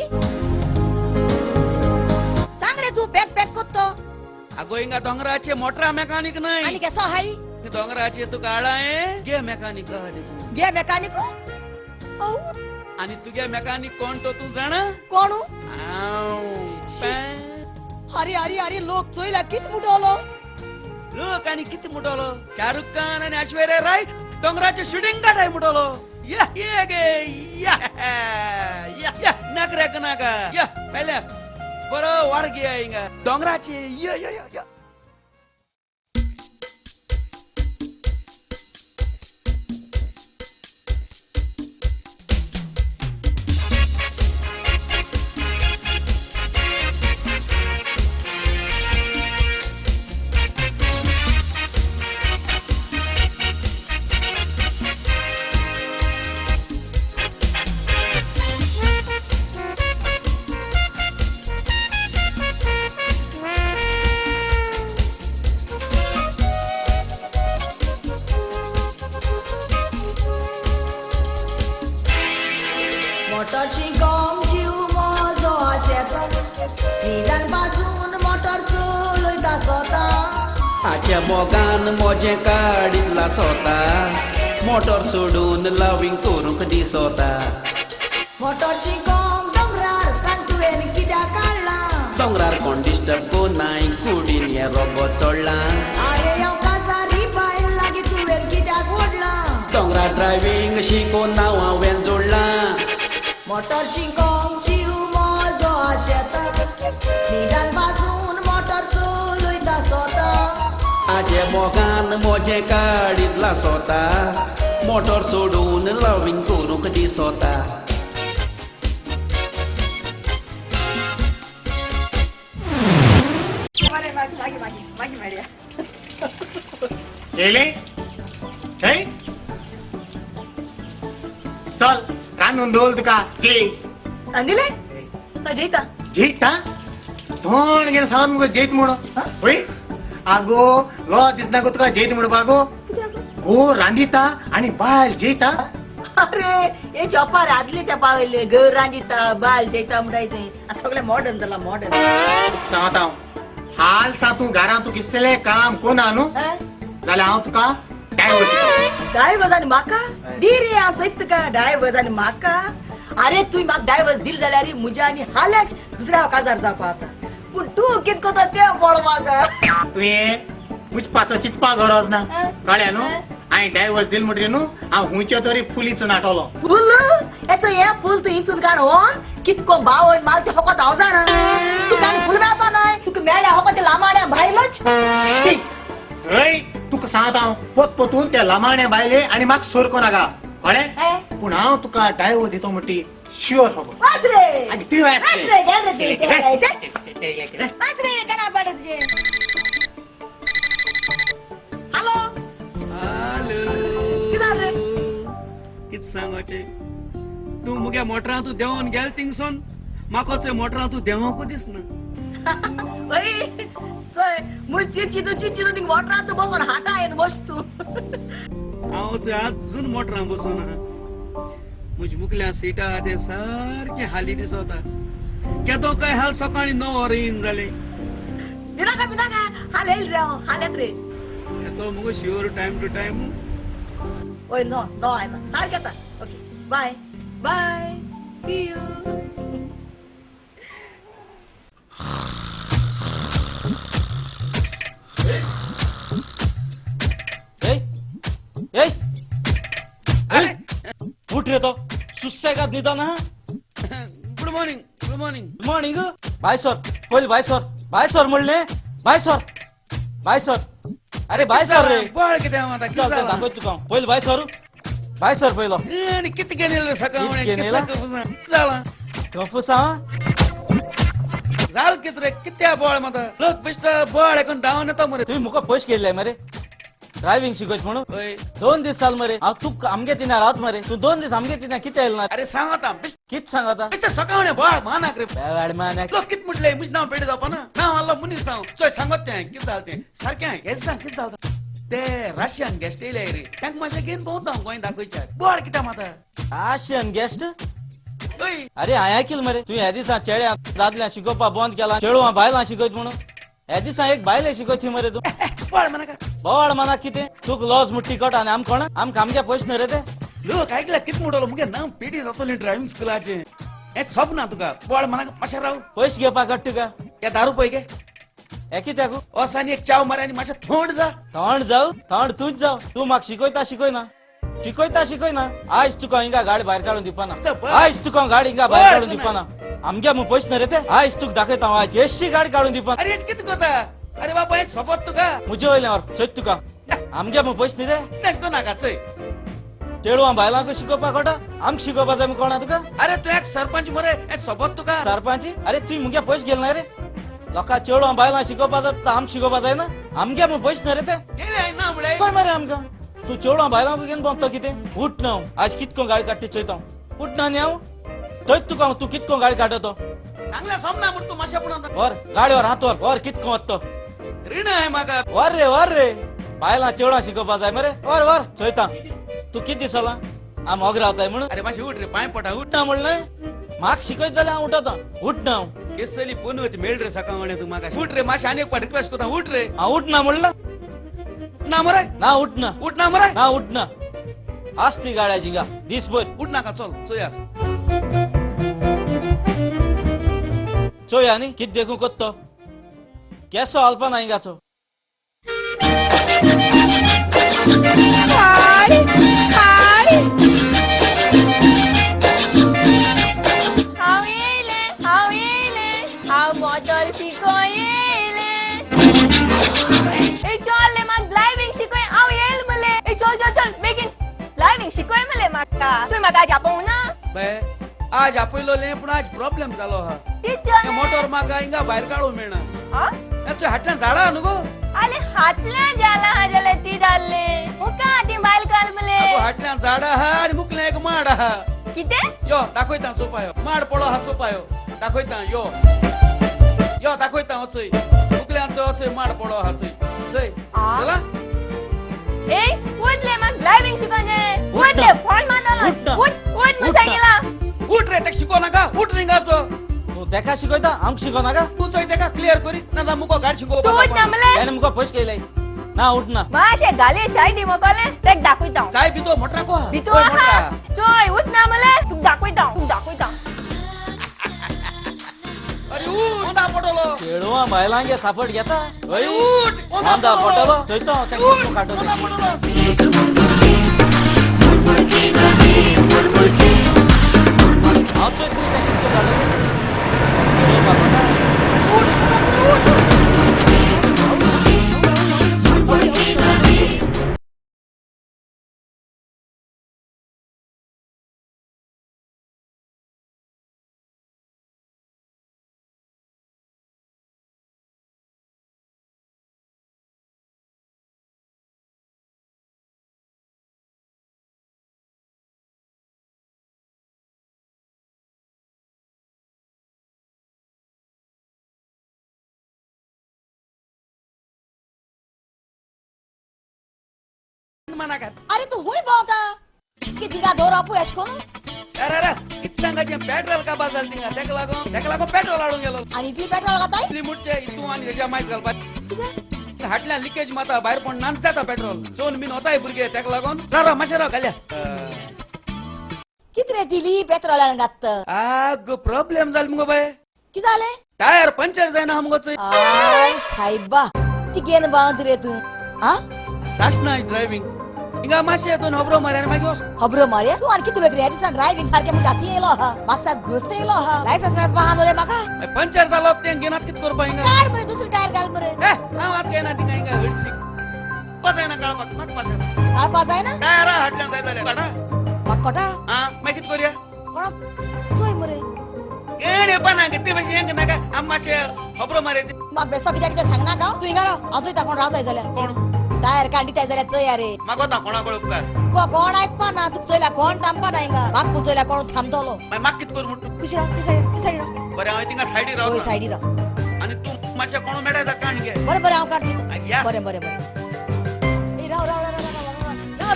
सांग रे तूं पॅक पॅक कोत्तो. अगो हिंगा दोंगराचे मोटरा मेकानीक न्हय. आनी केसो हाय? दोंगराचे तुका हाडा गे मेकानीक आहा रे तूं. गे मेकानीक? आनी तुगे मेकानीक कोण तो तूं जाणा? कोण? हांव. अरे अरे अरे लोक चोयला कित मुटोलो. लोक आनी कित मुटोलो? शाहरुख खान आनी ऐश्वर्या राय दोंगराचे शुटींग काडाय मुटोलो. या ये गे या या या नाकऱ्याक नाका या पहिले बरो वार घे हिंगा दोंगराचे या या या. मोटर शिकोंक जीव म्हजो आशेता, निदान पासून मोटर चलयता सोता. आच्या मोगान मोजें काडिल्ला सोता, मोटर सोडून लवींग करूंक दिसोता. मोटर शिकोंक दोंगरार सांग तुवें कित्याक काडलां? दोंगरार कोण डिस्टर्ब कोनाय, कुडीन हें रोबो चोडलां. आरे हांव कासारी बायल लागीं तुवें कित्याक ओडलां? दोंगरार ड्रायव्हींग शिकोन नांव हांवें जोडलां. मोटर शिकोंक जीव म्हजो आशेता, निदान पासून मोटर चलयता सोता. आजे मोगान मोजें काडिल्ला सोता, मोटर सोडून लवींग करूंक दिसोता. येयलें? हे चल रांदून दवरल तुका. जेय. रांदिलें? चल जेयता. जेयता? तोंड घेवन सांग मुगो जेयत म्हणून. पळय आगो लो दिसना गो तुका जेयत म्हणपा गो. गो रांदिता आनी बायल जेयता. अरे हे चोपार आदले त्या पावयले गो रांदिता बायल जेयता म्हणटाय थंय. आतां सगळें मॉडर्न जालां मॉडर्न. सांगता हांव हाल सा तूं घरांत तूं किसलें काम कोना न्हू जाल्यार हांव तुका डायवर्स दिता. डायवर्स आनी म्हाका दी रे हांव चोयता तुका डायवर्स आनी म्हाका. अरे तुवें म्हाका डायवर्स दिल जाल्यार म्हज्या आनी हाल्याच दुसऱ्या हांव काजार जावपा आतां. पूण तूं कितें करता तें पळोवपाक म्हाका. तुवें म्हजे पासो चिंतपाक गरज ना, कळ्ळें न्हू? हांवें डायवर्स दिल म्हणटकीर न्हू हांव हुंयच्यो तरी फुली चुनाटलो. फूल? हेचो हें फूल तूं इंचून काड होन कितको बावय माल तें फकत हांव जाणा. तुका आनी फूल मेळपा नाय, तुका मेळ्ळ्या फकत ते लामाड्या भायलच. जय तुका सांगता हांव पोत पोतून त्या लामाण्या बायले आनी म्हाका सोरको नाका, कळ्ळें? पूण हांव तुका डायवर्स दितो म्हणटी शुअर खबर. वास रे. आनी ती वास वास रे, गेल रे तुवें, वास रे, काना पाडे तुजें. हॅलो. हॅलो. कितें जालें रे? कितें सांगोचें तूं मुगे मोटरां तूं देंवोन गेल थिंगसून म्हाका चोय मोटरां तूं देंवोंकूच दिसना. वय चोय मुळ चिरचिदू चिरचिदू थिंग मोटरां तूं बसोन हाता येवन बस तूं. हांव चोय आजून मोटरां बसोन आहा. म्हज्या मुखल्या सिटा आहा तें सारकें हाली दिसता. केदो काय हाल सकाळीं 9 वरां येवन जालें. भिनाका भिनाका हाल येयल रे हांव हाल येत रे. येतो मुगो शुअर टायम टू टायम. वय नो नो येता सारकें येता. Okay bye bye. See you. ए ए उठ रे तो सुसेगाद निदान हा. Good morning, good morning. Good morning. बाय सर, पयलीं बाय सर, बाय सर म्हणलें, बाय सर, बाय सर. अरे बाय सर रे. बोळ कितें आतां? चल तें दाखयता तुका हांव. पयलीं बाय सर, बाय सर पयलो. आनी कितें केलें सकाळ? कितें केलें? जालां कफूस हा. जाल कितें रे? कित्या बोळ माता लोक बेश्ट बोळ एकूण धांवन येता मरे. तुवें मुका पयशे केल्ले मरे ड्रायव्हिंग शिकयत म्हणून. हय. 2 दीस जाल मरे हांव तूं आमगे तिना रावत मरे. तूं 2 दीस आमगे तिना कितें येयलो ना? अरे सांग आतां. कित सांग आतां? बेश्ट सकाळ बोळ मानाक रे. बेवाड मानाक. लोक कित म्हटले म्हजें नांव पेडे जावपा ना. नांव आहलो मनीस हांव. चोय सांगत तें कितें जालें तें सारकें. हें सांग कितें जालें ते? रशियन गेस्ट येयले रे, तांकां मातशें घेवन भोंवता हांव गोंय दाखयच्या. बोळ कित्याक माता रशियन गेस्ट? हय. अरे हांवें आयकिल मरे तूं ह्या दिसा चेड्या दादल्या शिकोवपा बंद केला, चेडवां बायलां शिकयत म्हणून. ह्या दिसा एक बायले शिकयत मरे तूं. बोळ मानाका. बोळ मानाक कितें? तुका लॉज मुट्टी कट आनी आमकां कोणा आमकां आमगे पयशे न्हय रे ते. लोक आयकल्या कितें म्हणटलो? मुगे नांव पेटी जातली ड्रायव्हिंग स्कुलाचें. हें सोब ना तुका. बोळ मानाका मातशें राव. पयशे घेवपाक कट तुका. हे 10 रुपये घे. हे कित्याक? वच आनी एक चाव मार आनी मातशें थंड जा. थंड जाव? थंड तूंच जाव. तूं म्हाका शिकयता शिकयना, शिकयता शिकयना. आयज तुका हिंगा गाडी भायर काडून दिवपाना. आयज तुका गाडी हिंगा भायर काडून दिवपाना. आमगे मग पयशे न्हय रे ते. आयज तुका दाखयता हांव. आयज येशी गाडी काडून दिवपाना. अरे कितें करता? अरे बाबा हें सोबत तुका. मुजे वयलें वर चोयत तुका. आमगे मग पयशे न्ही ते. नको नाका चोय. चेडवां बायलांक शिकोवपाक कळटा, आमकां शिकोवपा जाय कोणा तुका? अरे तूं एक सरपंच मरे, हें सोबत तुका. सरपंच? अरे तुवें मुगे पयशे गेले ना रे. लोकां चेडवां बायलां शिकोवपा जाता, आमकां शिकोवपा जायना. आमगे मग पयशे न्हय रे ते. ना म्हळ्यार खंय मरे आमकां? तूं चेडवां बायलांक घेवन भोंवता कितें? उठ ना हांव आज कितको गाडी काडटी चोयता हांव. उठ ना न्ही हांव चोयत तुका हांव. तूं कितको गाडी काडटा तो. सांगलें सोमना म्हण तूं मातशें पूण आतां. वर गाडयेवर हात वर, वर कितको वता तो. रीण आहे म्हाका. वर रे, वर रे. बायलां चेडवां शिकोवपा जाय मरे. वर वर चोयता तूं कितें दिसला हांव मोग रावताय म्हणून. अरे मातशें उठ रे, पांय पडटा उठ. उठना म्हणलें म्हाका शिकयत जाल्यार हांव उठता. उठना हांव. केसली पोनवत मेळ रे सकाळ तूं म्हाका. उठ रे मातशें, आनी एक पाट रिक्वेस्ट करता, उठ रे. हांव उठना म्हणलें. ना मरे. ना उठना. उठ ना मरे. ना उठना. आस ती गाड्या जिंगा दीसभर. उठ नाका चल चोया. चोया न्ही कितें देखूं कोत्तो केसो हालपा ना हिंगाचो. हाय हाय, हांव येयलें, हांव येयलें, हांव मोटर शिकोय येयलें. ए चल रे म्हाका ड्रायव्हिंग शिकोय. हांव येयल मले. ए चल चल चल बेगीन ड्रायव्हिंग शिकोय मले म्हाका. तुवें म्हाका आज आपोवं ना? बाय आज आपयलोलें पूण आज प्रॉब्लेम जालो हा. टिचर मोटर म्हाका हिंगा भायर काडूंक मेळना. हा? हाटल्यान झाडां न्हू गो. आले हातल्यान जाला हा जाल्यार ती धाडले मुका ती बायल काल मले. आगो हाटल्यान झाडां आहा आनी मुकलें एक माड आहा. कितें? यो दाखयता चोपायो माड पडो हा चोपायो दाखयता. यो यो दाखयता वचय मुकल्यान चोय वचय माड पडो हा चोय चोय जाला. ए उठले म्हाका ड्रायव्हिंग शिकोवचें. उठले फोन मारतलो. उठ उठ म्हूण सांगिला. उठ रे तेका शिको नाका. उठ रिंगाचो. तूं तेका शिकयता आमकां शिको नाका. तूं चोय तेका क्लियर करी ना मुको गाडी शिकोवपा. तूं उठ ना मले. तेणें मुका पयशे केले ना. उठ ना. मातशें घाले चाय दी मोकोले तेक दाखयता. चाय पितो मोटरा को पितो आहा चोय. उठ ना मले तुका दाखयता, तुका दाखयता. अरे उठ ओंदा पडलो. चेडवां बायलांगे सापट घेता. अरे उठ ओंदा पडलो चोयता हांव तेका कितको काडटा ओंदा तें. पडलो. हांव चोयत न्ही तें कितको काडटा तें. उठ उठ उठ. अरे तू हुई भोंवता की तिंगा दोर आपू एश कोन्न? अरे अरे कित सांगाचें पेट्रोल काबार जालें थिंगा. तेका लागून तेका लागून पेट्रोल हाडूंक गेलो. आनी इतली पेट्रोल घाताय? इतली मुटचे इतू आनी हेज्या मायज घालपा. कित्याक? हाटल्यान लिकेज माता भायर पडून नाच जाता पेट्रोल. चोवन बीन वताय भुरगे तेका लागून. राव राव मातशें राव घाल्या. कितरे दिली पेट्रोलान घात. आग प्रॉब्लेम जाल मुगो बाय. कि जालें? टायर पंचर जायना मुगो चोय. I सायबा, ती घेन बावंत रे तूं. आ सासना ड्रायव्हिंग हिंगा मातशें दोन हबरो मारे आनी मागीर वच. खबरो मारे तूं आनी कितें उलयत रे? ह्या दिसान ड्रायव्हिंग सारकें म्हज्या हातीन येयलो आहा, म्हाका सारको घोस्त येयलो आहा. लायसन्स मेळपा आहा न्हू रे म्हाका. मागीर पंचर जालो तें घेनात कितें करपा हिंगा? काड मरे दुसरो टायर घाल मरे. ए हांव आतां घेना थिंगा हिंगा हळशीक पसायना काळपाक म्हाका पास काळपा जायना टायरा हाडल्यान जाय जाल्यार काडा. म्हाका कोटा. आं मागीर कितें करुया? कोणाक चोय मरे. केण येवपा ना ते मातशें हें नाका आमी मातशें खबरो मारे. म्हाका बेस्तो कित्याक कितें सांगनाका. तूं हिंगा राव, हांव चोयता कोण रावताय जाल्यार. कोण टायर काडली जाल्यार चोय रे. म्हाका वता कोणा कडेन उपकार. कोण आयकपा ना, तुका चोयला कोण थांबपा ना हिंगा. म्हाका चोयला कोण थांबतलो. मागीर म्हाका कितें करूं म्हणटा तूं? कशी राव, ते सायड, ते सायड राव. बरें हांव थिंगा सायडीर होय रावता सायडी राव. आनी तूं मातशें कोण मेळटा काण घे. बरें बरें हांव काडटा. या. बरें बरें बरें. ए राव राव राव राव राव राव.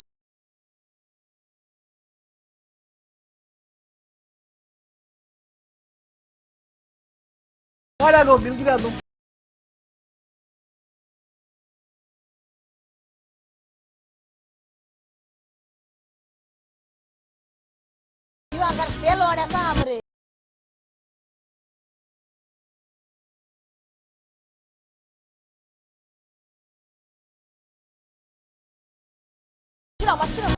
काड्या गो बिल कित्याक तूं? जिवा सारकें पेलो आनी आसा मरे. मातशें राव, मातशें राव.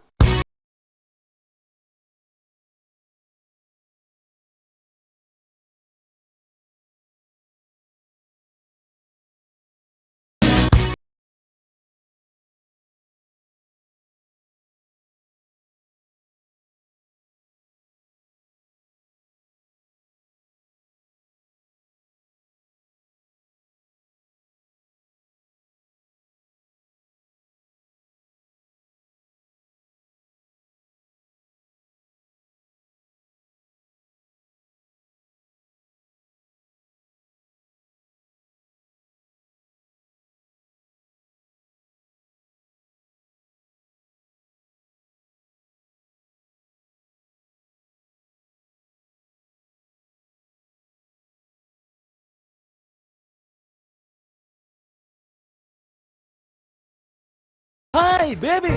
हाय बेबी,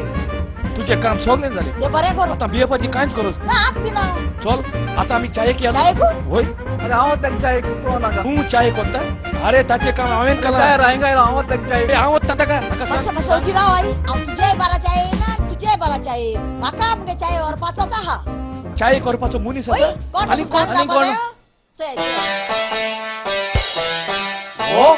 तुझे काम सगळें जालें. ते बरें करूं. आतां बियेपाची कांयच गरज ना आत बी ना. चल आतां आमी चायेक या. चायेकू? होय. अरे हांव ताका चायेक पळोवं नाका. तूं चाय कोत्ता? अरे ताचें काम हांवें केलां. टायर हिंगा येयला, हांव ताका चायेक. हांव वता ताका. म्हाका मातशें सांग. मातशें ओगी राव आई. हांव तुजेय बारा चाय ना तुजेय बारा चाय. म्हाका मुगे चाय व्हरपाचोच आहा. चाय करपाचो मनीस होय आसा. कोण आनी तुका कोण? आनी सांगता कोण? पळय? चोय चोय. हो.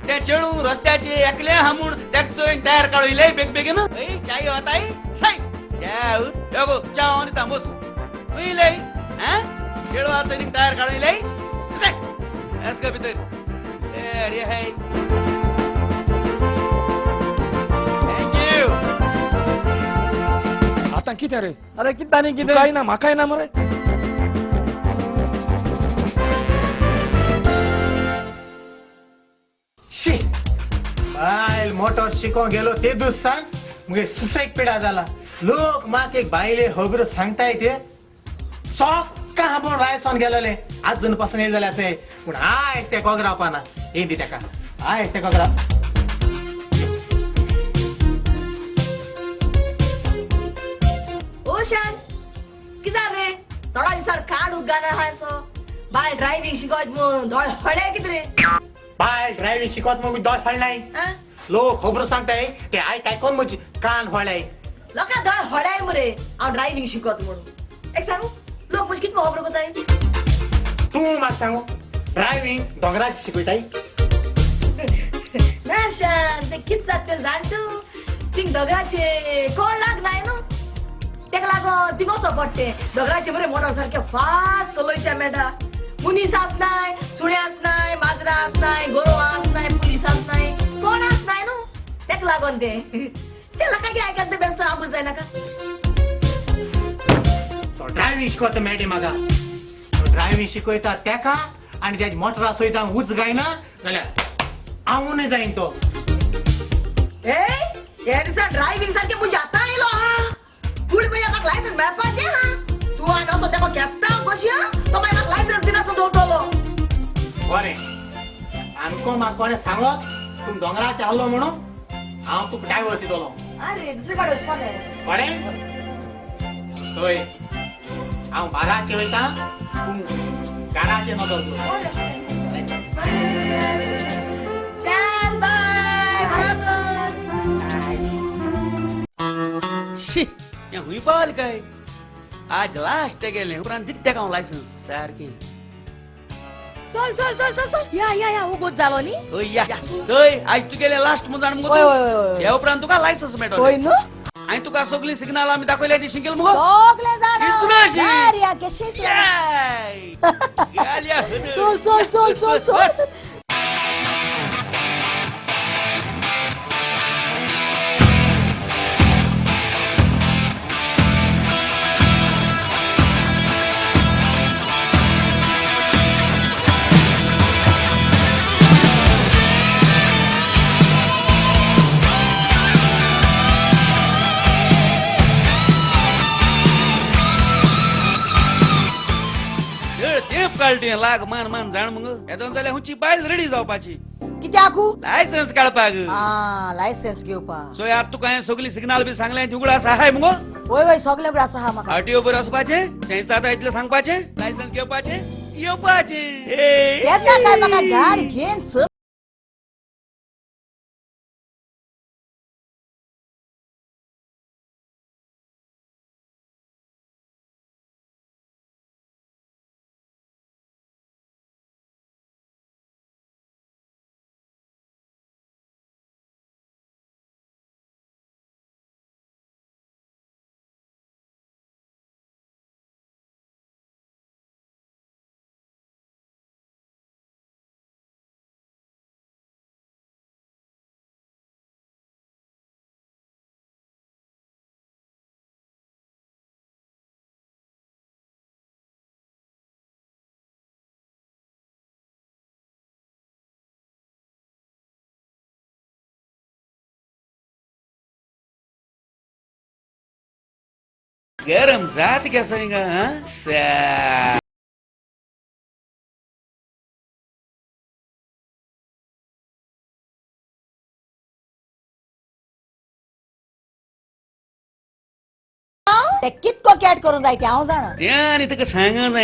ते चेडू रस्त्याचे एकले हामून तेक चोयन टायर काडू बेग बेगीन. चाय वताय साय यो च्या आनी तांबूस उयले. चेडू आसा टायर काडू साय एस का भितर. अरे हाय thank you. आतां कितें रे? अरे कितें आनी कितें? तुकाय ना म्हाकाय ना मरे. शी बायल मोटर शिकोंक गेलो ते दुसान मुगे सुसेग पिडा जाला. लोक म्हाका एक बायले खबरो सांगताय ते सोक्का हांबून लायसोन गेलेले आजून पासून येयले जाल्यार. पूण आयज ते कोग रावपाना. यें दी तेका आयज ते कोग राव. ओ शान, कितें जालें रे? थोडा दिसार काड उग्गाना आहा असो. बायल ड्रायव्हिंग शिकोत म्हूण दोळे हळे कितें रे? बायल ड्रायव्हिंग शिकोत म्हूण दोळे हळनाय. लोक खबरो सांगताय ते आयक आयकोन म्हजी कान हळाय. लोकां दोळे हळाय मरे हांव ड्रायव्हिंग शिकोत म्हणून. एक सांगू, लोक म्हजी कितें खबर कोताय? तूं म्हाका सांगू ड्रायव्हिंग दोंगराचेर शिकयताय? ना शान, तें कितें जाता तें जाण तूं. थिंग दोंगराचे कोण लागनाय न्हू, तेका लागोन थिंग वचो पडटें. दोंगराचे मरे मोटर सारकें फास्ट चलोवचें मेळटा. मनीस आसनाय, सुणे आसनाय, माजरां आसनाय, गोरवां आसनाय, पुलीस आसनाय, कोण आसनाय न्हू, तेका लागोन तें ते लोकांक आयकत तें बेस्तो आबूज जायनाका. तो ड्रायव्हिंग शिकवता मेळटा म्हाका. तो ड्रायव्हिंग शिकयता तेका आनी तेज मोटरा सयत उच गायना जाल्यार हांवूय जायन तो. ए हे दिसा ड्रायव्हिंग सारकें म्हज्या आतां येयलो आहा. पूण म्हळ्यार म्हाका लायसन्स मेळपाचें आहा. तूं आनी असो तेका केस्तांव कशी तो मागीर म्हाका लायसन्स दिनासो दवरतलो. बरें आमको म्हाका कोणें सांगत तूं दोंगराचेर आहलो म्हणून हांव तुका डायवर्स दितलो. अरे दुसरे कडेन वचपा जाय. कोणें? थंय हांव बाराचे वयता, तूं घराचे नदर दवर. बरें बरें. शान बाय बरोबर. शी, हें खूंय पावल काय? आज लास्ट गेलें उपरांत दित तेका हांव लायसन्स सारकें. चल चल चल चल चल, या या या, उगोत जालो न्ही. हय या थंय आयज तुगेलें लास्ट म्हूण जाण मुगो. हय हय हय. ह्या उपरांत तुका लायसन्स मेळटलें. हय न्हू. आनी तुका सगळीं सिग्नल आमी दाखयल्या ती शिंकेल मुगो. सगळे जाणा. इसराशी. या कशें. चल चल चल चल चल. तेप काडटी लाग मान मान जाण मुगो. येदोन जाल्यार हुंची बायल रेडी जावपाची. कित्याकू? लायसन्स काडपाक. आ लायसन्स घेवपाक. सो आतां तुका हांवें सगळी सिग्नल बी सांगलें ती उगडा आसा हाय मुगो. वय वय सगळे उगडा आसा म्हाका. आरटीओ बरें वचपाचें, थंय जाता इतलें सांगपाचें, लायसन्स घेवपाचें, येवपाचें. केन्ना काय म्हाका गाडी घेवन चल. गरम जात केसो हिंगा. ते कितको कॅट करून जाय ते हांव जाणा. तें आनी तुका सांगना.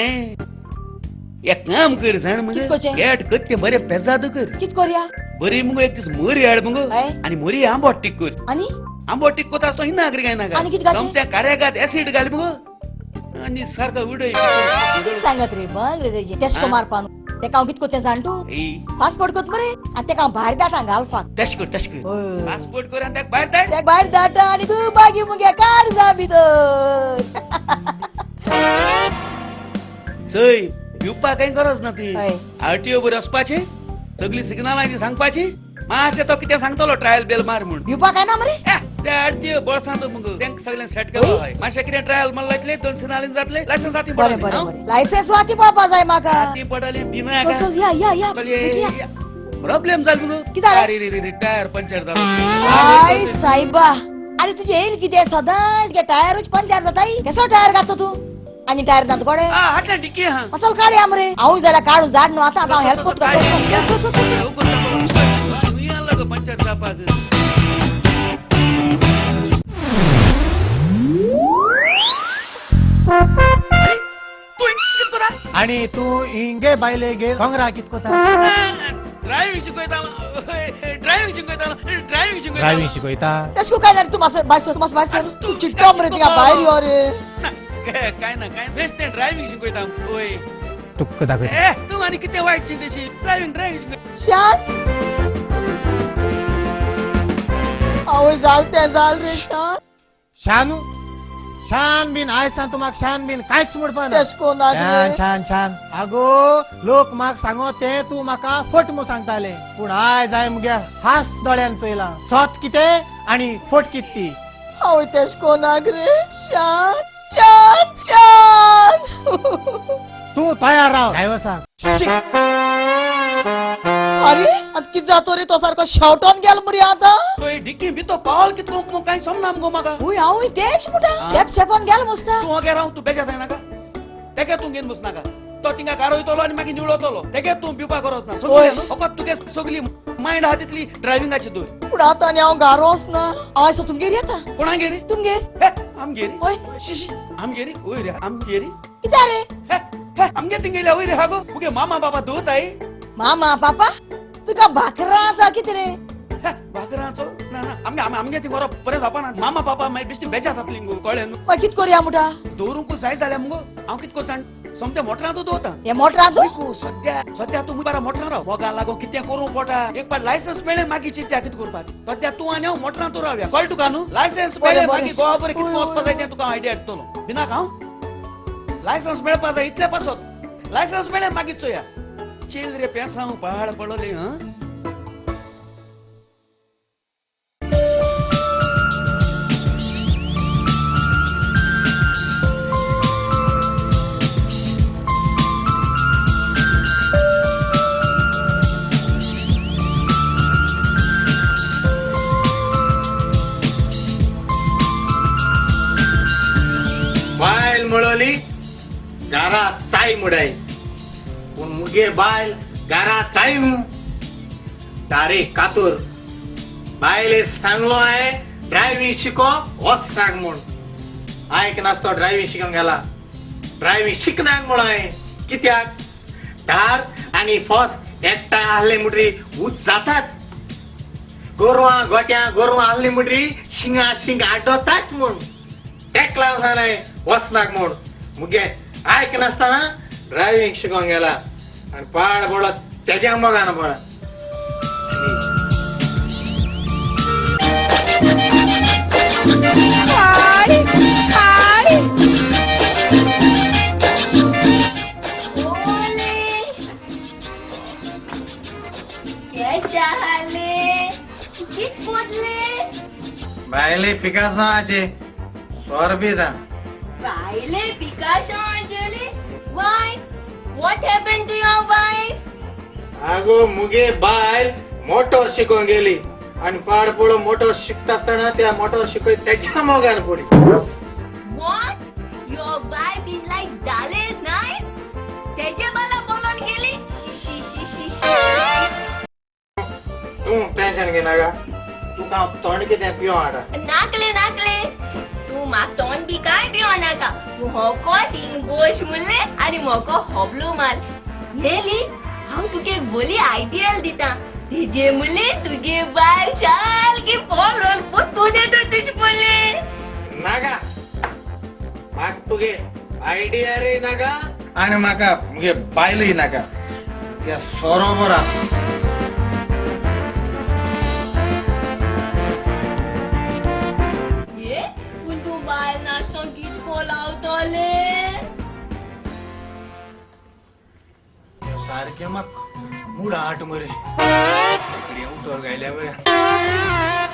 एक काम कर जाण मुगो, कॅट कर तें बरें पेजाद कर. कित करया? बरी मुगो एक दीस मोरी हाड मुगो आनी मोरी आंबोट टीक कर. आनी आंबोट टीक कोता आसतो हिना आगरी काय नाका. आनी कित घालचें? त्या कार्यागात एसिड घाल मुगो आनी सारको उडय. सांगत रे बंग रे तेजे तेशको मारपा न्हू. तेका हांव कित कोत्तें जाण तूं? पासपोर्ट कोत मरे आनी तेका हांव भायर दाटां घालपाक. तशें कर तशें कर, पासपोर्ट कर आनी तेका भायर धाड. तेका भायर धाडटा आनी तूं मागीर मुगे कार जा भितर. चय भिवपाक कांय गरज ना ती. आरटीओ बरी वचपाचें, सगळीं सिग्नलां ती सांगपाची. मातशें तो कितें सांगतलो ट्रायल बेल मार म्हूण. भिवपाक काय ना मरे? ते आरटीओ बळसांत मुगो तेंका सगळें सेट केलो हय. मातशें कितें ट्रायल मारला इतलें दोन सिग्नलीन जातलें, लायसन्स जाती. बरें बरें बरें, लायसन्स वाती पळोवपा जाय म्हाका. जाती पडली भिनाका. चल या या या. प्रॉब्लेम जालो मुगो. कितें जालें? अरे रे रे टायर पंचर जालो. I सायबा, अरे तुजें येयल कितें सदांच टायरूच पंचर जाताय. केसो टायर घातलो तूं? आनी टायर दांत कोडे? हाडल्या डिक्की. हा चल काडया मरे. हांवूय जाल्यार काडून जाड न्हू आतां. हांव हेल्प कोत्ता. चल चल चल चल. पंचर जावपाक. आणि तू इंगे बायले गे दोंगरा कित कोता? ड्रायव्हिंग शिकयता. ड्रायव्हिंग शिकयता. ड्रायव्हिंग शिकयता. ड्रायव्हिंग शिकयता. तेश काय जालें? तूं मातसो भायर सर, तूं मातसो भायर सर. तूं चिट्टो मरे तिका भायर यो रे. काय ना काय बेस्ट तें ड्रायव्हिंग शिकयता. ओय तुका दाखयता. तूं आनी कितें वायट चिंतशी? Driving driving शिकय. शांत आवय जाल तें जाल रे. शान शानू शान बीन आयज सांग तूं म्हाका शान बीन कांयच म्हणपा ना. तेश कोण शान शान शान. आगो लोक म्हाका सांगो तें तूं म्हाका फट म्हूण सांगताले, पूण आयज हांवें मुगे हास दोळ्यान चोयलां. सत कितें आनी फट कितें ती. आवय तेश कोणाक रे? शान शान शान. तूं तयार राव ड्रायव्हर्साक. अरे आतां कितें जातो रे? तो सारको शेवटोन गेलो मरे आतां. तो डिक्की भितर पावल कितको कांय समना मुगो म्हाका. हूय हांवूय तेच म्हणटा. चेप चेपोन गेलो मुसता. तूं वगैरे राव, तूं बेजार जायनाका. तेका तूं घेवन बसनाका. तो तिंगा गारोयतलो आनी मागीर निवळतलो. तेगे तूं भिवपा गरज ना, समजलें न्हू? फकत तुगे सगली मायंड आहा तितली ड्रायव्हिंगाची दवर. पूण आतां आनी हांव गारोच ना. हांव आयसो तुमगेर येता. कोणागेर? तुमगेर. आमगेर? हय. शी आमगेर? वय रे आमगेर. कित्या रे? आमगे तिंगेल्या वय रे हागो मुगे मामा बाबा दवताय. मामा पापा तुका भाकरांचो कितें रे? भाकरांचो ना ना, आमगे आमगे ती बरो बरें जावपा ना. मामा बाबा मागीर बेश्टी बेजार जातली मुगो, कळ्ळें न्हू? मागीर कित करुया मुटा? दवरूंक जाय जाल्यार मुगो हांव कित करता सोमतें मोटरांतू दवरता. हे मोटरांतू? सद्या सद्या तूं बरा मोटरां राव, मोगा लागो कितें करूं पोटा. एक पाट लायसन्स मेळ्ळें मागीर चिंत्या कितें करपाक. सद्या तूं आनी हांव मोटरांतू रावया, कळ्ळें तुका न्हू? लायसन्स मेळ्ळें मागीर गोवा बरें कितें वचपा जाय तें तुका आयडिया दितलो. भिनाक हांव लायसन्स मेळपा जाय इतलें पासत. लायसन्स मेळ्ळें मागीर चोया. चेल रे पेसांव पाड पडले. हं बायल मुळली घरा चाय मुडाय, पूण मुगे बायल घरा चाय न्हू दारे कातूर. बायले सांगलो आहे ड्रायव्हिंग शिको वचनाक म्हूण, आयक नासतो ड्रायव्हिंग शिकोंक गेला. ड्रायव्हिंग शिकनाक म्हूण हांवें, कित्याक धार आनी फॉस एकठांय आहले म्हणटरी उद जाताच. गोरवां गोट्यां गोरवां आहली म्हणटरी शिंगा शिंग आड्डोताच म्हूण तेकला सांगलें वचनाक म्हूण. मुगे आयक नासतना ड्रायव्हिंग शिकोंक गेला आनी पाड पडलो तेज्या मोगान पडला. बायले पिकासाचे सोरबी दा. बायले पिकासाचे? Why? What happened to your wife? आगो मुगे बायल मोटर शिकोंक गेली आनी पाड पडो मोटर शिकता आसतना त्या मोटर शिकय तेच्या मोगान पडली. What? Your wife is like Daler Naik? तेजे बाला बोलोन गेली? शी शी शी शी. तूं टेन्शन घेनाका, तुका हांव तोंड कितें पिवों हाडा. नाकले नाकले, तूं म्हाका तोंड बी कांय पिवो नाका. तूं होको थिंग बोश मुल्ले आनी मोको होबलो मार. हेली हांव तुगे एक बोली आयडियल दिता, तेजे मुले तुगे बायल सारकी पोल तूं देतो तुजे पोले. नाका म्हाका तुगे आयडिया रे नाका आनी म्हाका मुगे बायलूय नाका. तुगे सोरो बरा. सारकें म्हाका मूड आट मरे इकडे उतर गायल्या बऱ्या.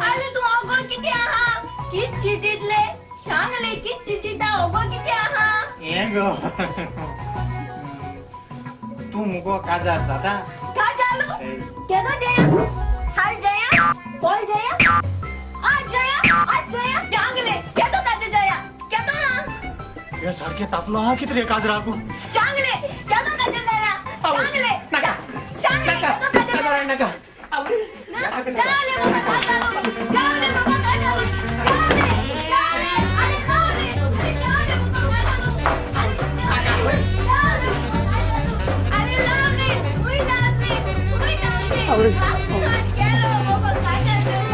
आले तूं ओगो कितें आहा? कित चिंतितले सांगले? कित चिंतिता ओगो कितें आहा? हें गो तूं मुगो काजार जाता? काजालू केदो जया? हाल जया? कोल जया? आज जया? आज जया? सांगले केदो काजर जया? केदो ना? हे सारकें तापलो आहा कितें रे काजराकू? सांगले केदो काजर जया? सांगले नाका सांगले नाका केदो काजर नाका. जावले म्हाका काजारू, जावले म्हाका काजारू, जावले, जावले, अरे जावले, अरे जावले म्हाका काजारू, अरे जावले, जावले म्हाका काजारू, अरे जावले, हुंय जावले, हुंय जावले, गेलो म्हाका काजारू, गेलो.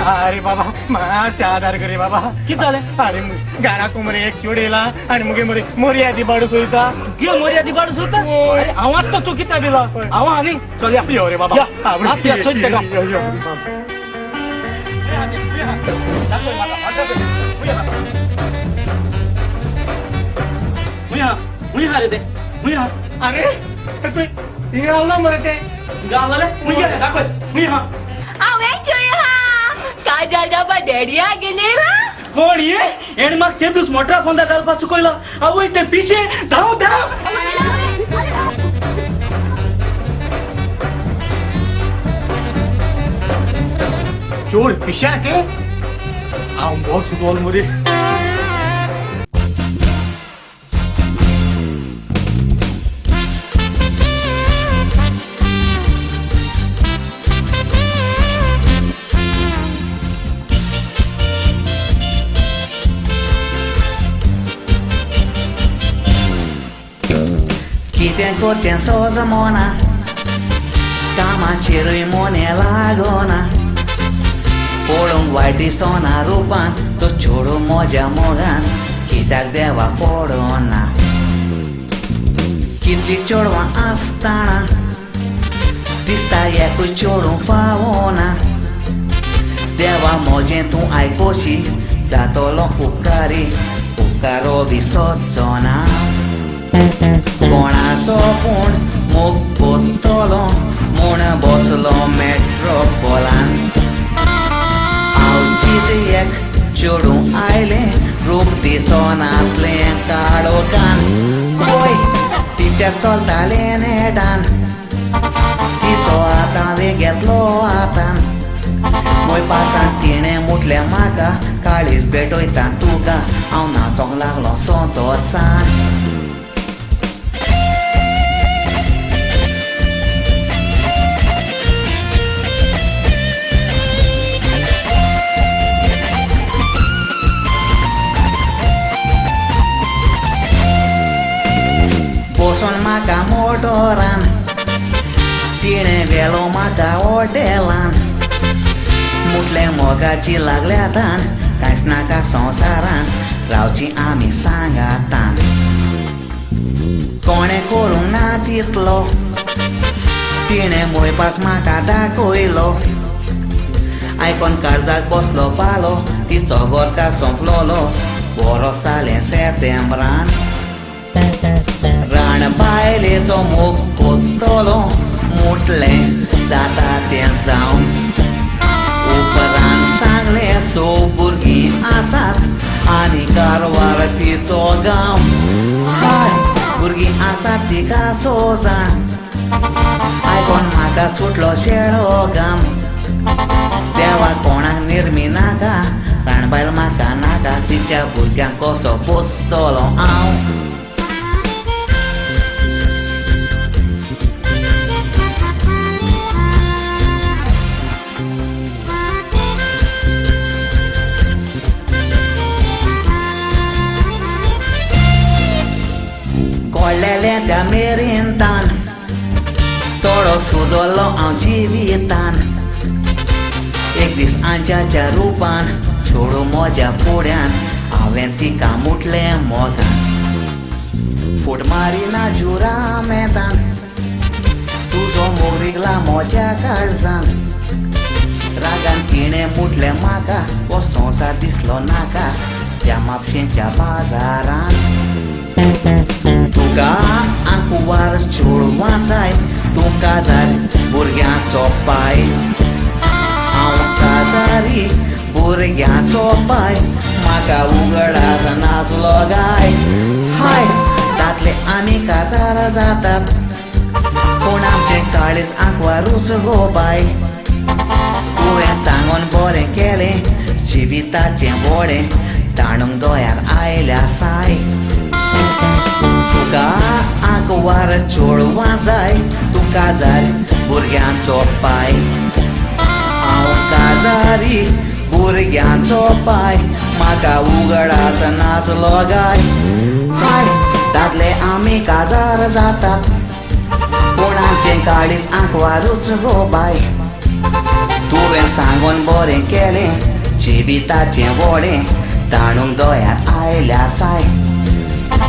अरे बाबा मातशें आदार करे बाबा. कितें जालें? अरे घराक मरे एक चेडयला आनी मुगे मरे मोरया दिबाडू सोयता. गे मोरया दिबाडू सोयता? अरे हांव आसता तूं कित्याक भिला? हांव आहा न्ही. चल या. यो रे बाबा. या सोय तेका. यो यो. हुंय रे ते, हुंय आहा. अरे हिंगा आवलो मरे ते. हिंगा आवले? हुंय गेले दाखय. हुंय आहा. हांव चोय आहा काजार जावपा डॅडिया गेलेला. कोण ये? एण म्हाका ते दीस मोटरा फोंदा घालपाक चुकयला. आवय ते पिशे. धांव धांव. चोर पिशाचे हांव बरो सुदोल मरे. कितें करचें सोजमोना कामाचेरूय मोने लागोना पळोवंक वायट दिसोना रुपान तो चेडूं म्हज्या मोगान कित्याक देवा पडोना. कितलीं चेडवां आसतना दिसता एकूय चेडूं फावना. देवा म्हजें तूं आयकोशी जातलो उपकारी उपकारो विसरचो ना. कोणाचो पूण मोग कोत्तलो म्हूण बसलो मेट्रोपोलान. हांव चित एक चेडूं आयलें रूप दिसनासलें काळोखान. पळय तिचें चलतालें नेटान तिचो आतां हांवें घेतलो हातान. मोय पासान तिणें म्हटलें म्हाका काळीज भेटयता तुका हांव नाचोंक लागलो संतोसान. बसोन म्हाका मोटोरान तिणें व्हेलो म्हाका हॉटेलान. म्हटलें मोगाची लागल्या तान कांयच नाका संवसारान रावची आमी सांगातान. कोणें करूंक ना तितलो तिणें मोयपास म्हाका दाखयलो. आयकोन काळजाक बसलो पालो तिचो गोरकार सोंपलोलो बरो जालें सेतेंब्रान. राण बायलेचो मोग कोत्तलो म्हटलें जाता तें जावन. उपरांत सांगलें सो भुरगीं आसात आनी कारवार तिचो गांव. हय भुरगीं आसात तिका सो जाण आयकोन म्हाका सुटलो शेळो गाम. देवा कोणाक निर्मी नाका राण बायल म्हाका नाका तिच्या भुरग्यांक कसो पोसतलो हांव. कळ्ळेलें त्या मेरेन तान थोडो सुदरलो हांव जिवितान. एक दीस आंज्याच्या रुपान चेडूं म्हज्या फुड्यान हांवें तिका म्हटलें मोगान. फूट मारिना जुरामेतान तुजो मोग रिगला म्हज्या काळजान. रागान तिणें म्हटलें म्हाका हो संवसार दिसलो नाका त्या म्हापशेंच्या बाजारान. तुका आंकवार चेडवां जाय तूं काजार भुरग्यांचो पाय. हांव काजारी भुरग्यांचो पाय म्हाका उगडास नासलो गाय. हाय दादले आमी काजार जातात पूण आमचें काळीज आंकवारूच गो बाय. तुवें सांगून बरें केलें जिविताचें व्हडें ताणूंक दोळ्यार आयल्या साय. तुका आंकवार चेडवां जाय तूं काजार भुरग्यांचो पाय. हांव काजारी भुरग्यांचो पाय म्हाका उगडास नासलो गाय. हाय दादले आमी काजार जातात पूण आमचें काळीज आंकवारूच गो बाय. तुवें सांगून बरें केलें जिविताचें व्हडें ताणूंक दोळ्यार आयल्या साय.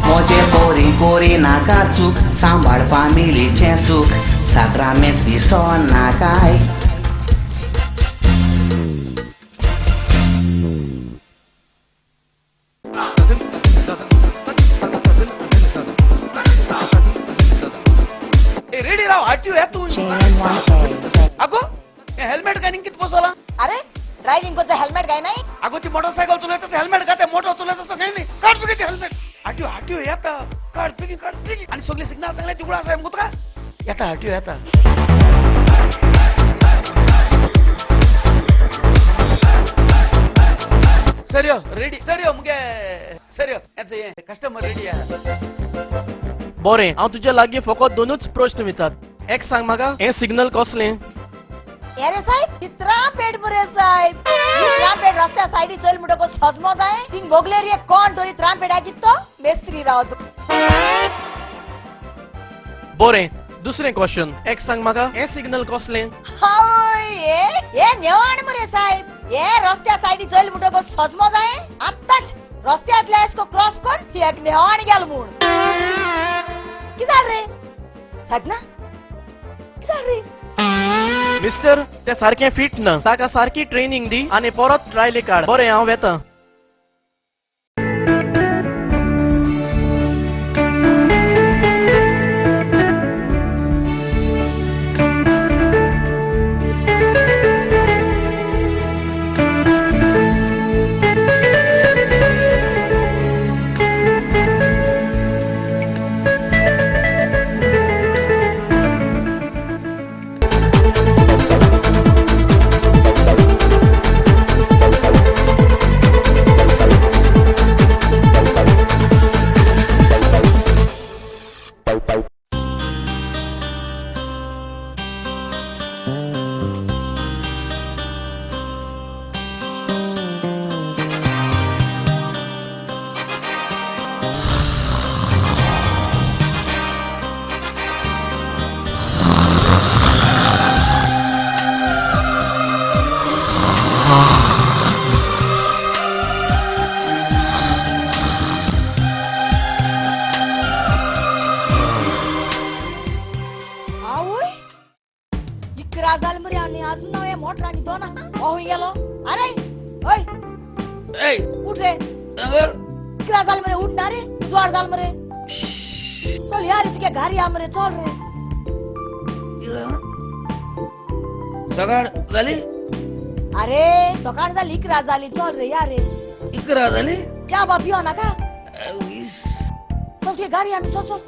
म्हजे पोरी कोरी नाका चूक सांबाळ फामिलीचें सूख साक्रामेंत विसरनाकाय. रेडी राव आरटीओ येता तूं. अगो हेल्मेट काय कित बसवला? अरे ड्रायव्हिंग करता हेल्मेट काय नाही? अगो ती मोटरसायकल चलयता हेल्मेट घाते, मोटर चलयता सगळे नाही. काढ बेगीन ते हेल्मेट. आरटीओ आरटीओ येता, काढ बेगीन काढ बेगीन. आणि सगळे सिग्नल सांगले तिकडं आसा मगो तुका. येता आरटीओ येता. सर यो रेडी सर यो मुगे सर यो कस्टमर रेडी बरें हांव तुज्या लागीं फकत दोनूच प्रश्न विचार. एक सांग म्हाका हें सिग्नल कसलें? अरे साहेब ती त्रापेट मरे साहेब. त्रापेट रस्त्या सायडी चल म्हणटकच सजमो जाय थिंग भोगलेर एक कोण तरी त्रापेटाची तो मेस्त्री रावतो. बरें दुसरें क्वेश्चन. एक सांग म्हाका हें सिग्नल कसलें? हय हे नेवाण मरे साहेब. हे रस्त्या सायडी चल म्हणटकच सजमो जाय आत्ताच रस्त्यांतल्या एसको क्रॉस कर एक नेवाण गेल म्हूण. कितें जालें रे साधना? कितें जालें रे? मिस्टर ते सारकें फिट ना. ताका सारकी ट्रेनिंग दी आनी परत ट्रायली काड. बरें हांव वेता. 11 जाल मरे आनी अजून हांव मोटरांनी दोन हो हुंय गेलो. अरे ओय उठ रे. 11 जाल मरे उठ ना रे. उजवाड जाल मरे. चल यार तुगे घारी या मरे चल रे. सकाळ झाली? अरे सकाळ झाली 11 झाली. चल रे या रे. 11 झाली? च्या बा पियो नाका. चल तुगे घारी आमी चल चल.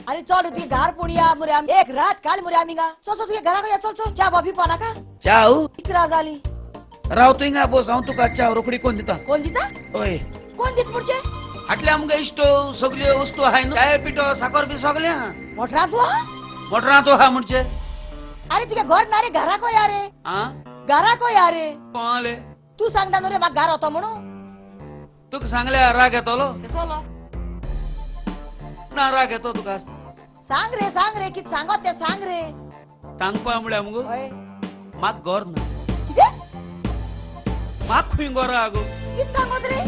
अरे चल तुगे घर पुणया मरे आमी एक रात काल मरे आमी गा. चल चल तुगे घरा या चल चल. च्या बा पिवपा नाका. चाव 11 झाली. राव तू हिंगा बोस हांव तुका चाव रोखडी कोण दिता? कोण दिता? ओय कोण दित पुढचे? हाटले आमगे इश्टो सगल्यो वस्तू हाय न्हू. चाय पिठो साकर बी सगळे हा. मोटरां तूं हा? मोटरां तूं हा म्हणजे? अरे तुगे घर ना रे घराको या रे. आ घराको या रे. कोणाले? तू सांगता न्हू रे म्हाका घर होतो म्हणून. तुका सांगल्या राग येतलो? कसलो ना राग येतो तुका? सांग रे सांग रे कित सांगत ते सांग रे. सांगपा म्हळ्यार मुगो म्हाका घर ना. कितें? म्हाका खंय घर आगो? कित सांगत रे?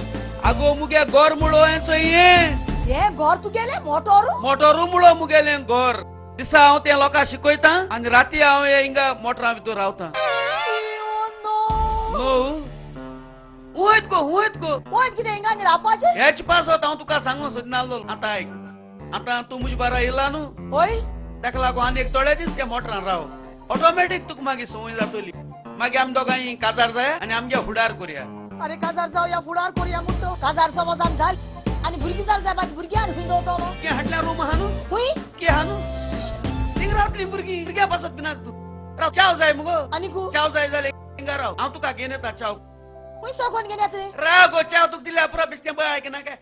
आगो मुगे घर मुळो हें हें हें घर तुगेलें मोटोरू? मोटोरू मुळो मुगेलें घर. दिसा हांव तें लोकांक शिकयता आनी राती हांव हिंगा मोटरां भितर रावता. नो वयत गो वयत गो. वयत कितें हिंगा आनी रावपाचें? हेच पासत हांव तुका सांगूंक सोदना आसलो. आतां आयक आतां तूं म्हजे बारा येयला न्हू. हय ताका लागून आनी एक थोडे दीस ह्या मोटरान राव. ऑटोमॅटीक तुका मागीर संवय जातली. मागीर आमी दोगांय काजार जाय आनी आमगे फुडार करुया. अरे काजार जावया फुडार करुया म्हणतो. काजार समज आमी जाल आनी भुरगीं जाल जाय मागीर भुरगीं आनी खंय दवरतलो? कितें हाडल्या रूम आहा न्हू? खंय? कितें आहा न्हू? थिंग रावतली भुरगीं. भुरग्यां पासत भिनाक तूं. राव चाव जाय मुगो. आनी कू चाव जाय जाल्यार हिंगा राव हांव तुका घेवन येता चाव. खंय सगोन घेवन येता रे? राव गो चाव तुका दिल्या पुरो बेश्टें बळ आयकना काय?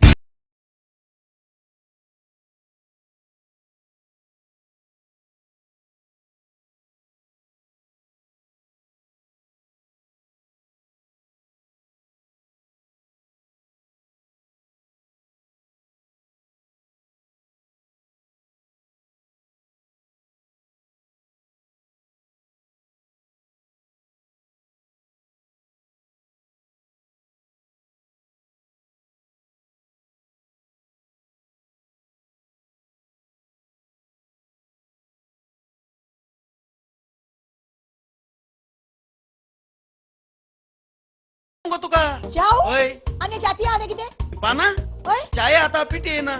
तुका चाव ओय आनी जाती आनी कितें पाना ओय चाय आतां पिटी येना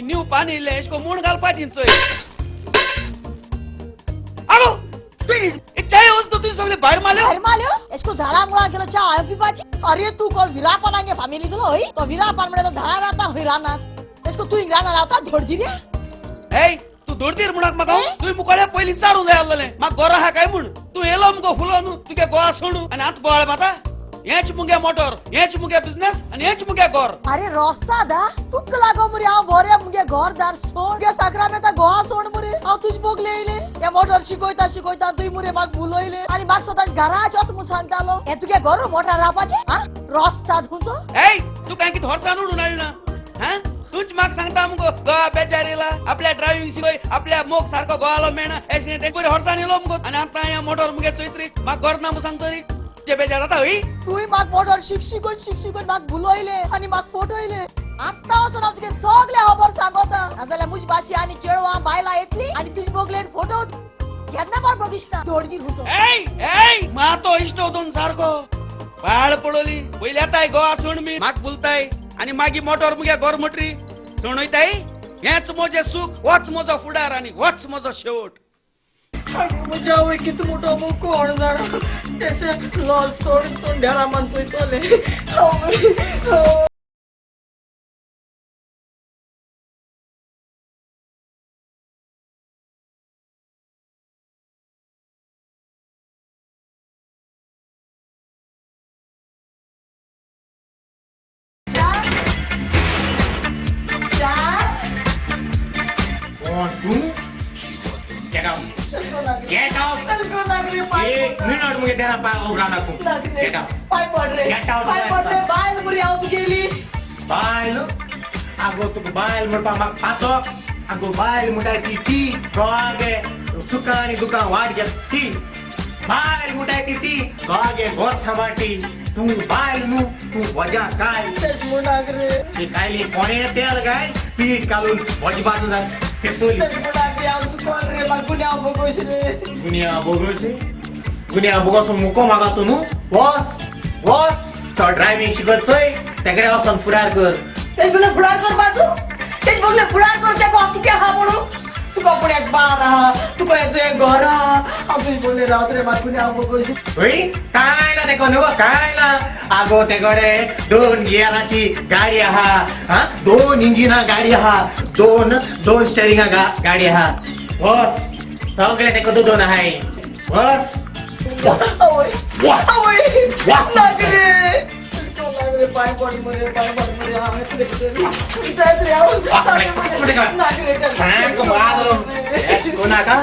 न्यू पानी इल्लें एशको मूण घालपाची चोय. आगो चाय वस्तू तुवें सगळी भायर मारल्यो? भायर मारल्यो? एशको झाडां मुळां गेलो चाव हांवें पिवपाची. अरे तूं कोण विरापान गे फामिली तुलो हय? तो विरापान म्हळ्यार तो झाडां रावता खंय रानात. एशको तूं हिंग रानात रावता धोडगिऱ्या. ए तूं दोडतीर म्हणाक म्हाका तुवें मुकोड्या पयलीं चारूंक जाय आसलें म्हाका गोरो आहा काय म्हूण. तूं येयलो मुगो फुलो न्हू तुगे गोवा सोडू आनी आतां बोवाळ माता. हेच मुगे मोटोर, हेच मुगे बिजनेस आनी हेच मुगे गोर. अरे रोस्ता दा तुका लागो मुरे हांव बोरे मुगे घरदार सोड मुगे साकरामेता गोवा सोड मुरे हांव तुज बोगले येयले हे मोटर शिकयता शिकयता तुय मुरे म्हाका भुलयले आनी म्हाका स्वताच घराचोच म्हूण सांगतालो हे तुगे घर मोटर रावपाचें. आ रोस्ता तुमचो. ए तूं काय कितें हॉर्सान उडून हाडना हा? तूंच म्हाका सांगता मुगो गोवा बेजार येयला आपल्या ड्रायव्हिंग शिकय आपल्या मोग सारको गोवालो मेळना एशें तें बरें हॉर्सान येयलो मुगो आनी आतां हें मोटर मुगे चोयतरी म्हाका घर ना म्हूण सांगतरी बेजार जाता हय. तुय म्हाका मोटर शिक शिकून शिक शिकून म्हाका भुलयले आनी म्हाका फटयले. आत्तां वचून हांव तुगे सगळे खबर सांगता नाजाल्यार मुज भाशी आनी चेडवां बायलां येतली आनी तुज बोगलेन फोटो केन्ना बरोबर दिसता दोडगीर हुचो. एय एय मातो इश्टो दोन सारको बाळ पडोली पयली येताय गोवा सोड मी म्हाका भुलताय आनी मागीर मोटर मुगे गोर मोटरी सोणयताय. हेंच म्हजें सूख, होच म्हजो फुडार आनी होच म्हजो शेवट. म्हज्या आवय कितें मोटो कोण जाणा तेसे लॉस सोड सोड डेरा मान चोयतले. कोण तूं? Get out. Get out. एक मिनट मुगे तेरा पाय उगडा तूं. Get out. पाय पड रे. Get out. पाय पड रे. बायल मुरे हांव तुगेली. बायल? आगो तुका बायल म्हणपा म्हाका पातक. आगो बायल म्हणटा ती ती गोवागे सुखां आनी दुकां वाट घेत ती. बायल म्हणटा ती ती गोवागे घर सांबाळटी. तूं बायल न्हू, तूं वजा काय. तेश म्हणाक रे. ती कायली कोणे तेल काय पीठ घालून भजी बाजू जाय तेसोली. तेश म्हणाक रे हांव चुकोन रे म्हाका गुन्यांव भोगोस रे. गुन्यांव भोगोस? गुन्यांव भोगोस मुको म्हाका तूं न्हू. वस वस तो ड्रायव्हिंग शिकत चोय तेकडे वचोन फुडार कर. तेज बगले फुडार कर बाजू. तेज बगले फुडार कर तेका हांव तुगे आहा म्हणून तुका कोण एक बार आहा तुका एक घर आहा हांव तुजे बगले रावत रे म्हाका गुन्यांव भोगोस. हय काय ना तेका न्हू काय ना. आगो तेकडे 2 गियराची गाडी आहा. हा 2 इंजिना गाडी आहा. दोन स्टेरिंगा गाडी आहा. वस सगळे तेका दोन आहाय. वस वस वस वस नागरे नागरे पाय पड मुरे पाय पड मुरे हांवें तुजें रे हांव नागरे सांग मारो नाका.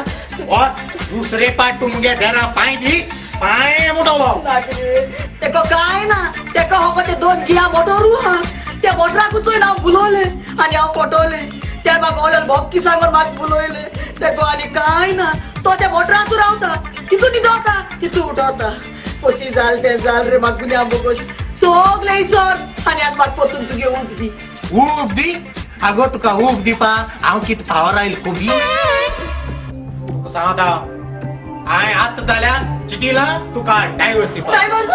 वस दुसरे पाट तूं मुगे घरा पांय दी पांय मुटवलो. नागरे तेका काय ना तेका हो ते 2 गिया मोटोरू आहा त्या मोटराकूच चोय हांव भुलोवले आनी हांव फटवले. त्या म्हाका ओल्यान भोपकी सांगून म्हाका भुलोयले. तेका आनी काय ना तो त्या मोटरांतू रावता तितू न्हिदोता तितू उठोता. पोती जाल तें जाल रे म्हाका गुन्यांव भोगोस सगळे सर आनी आतां म्हाका परतून तुगे ऊब दी. ऊब दी? आगो तुका ऊब दिवपा हांव कितें पावर आयल कोबी? तुका सांगता हांवें आतां जाल्यार चितिला तुका डायवर्स दिवपा. डायवर्स?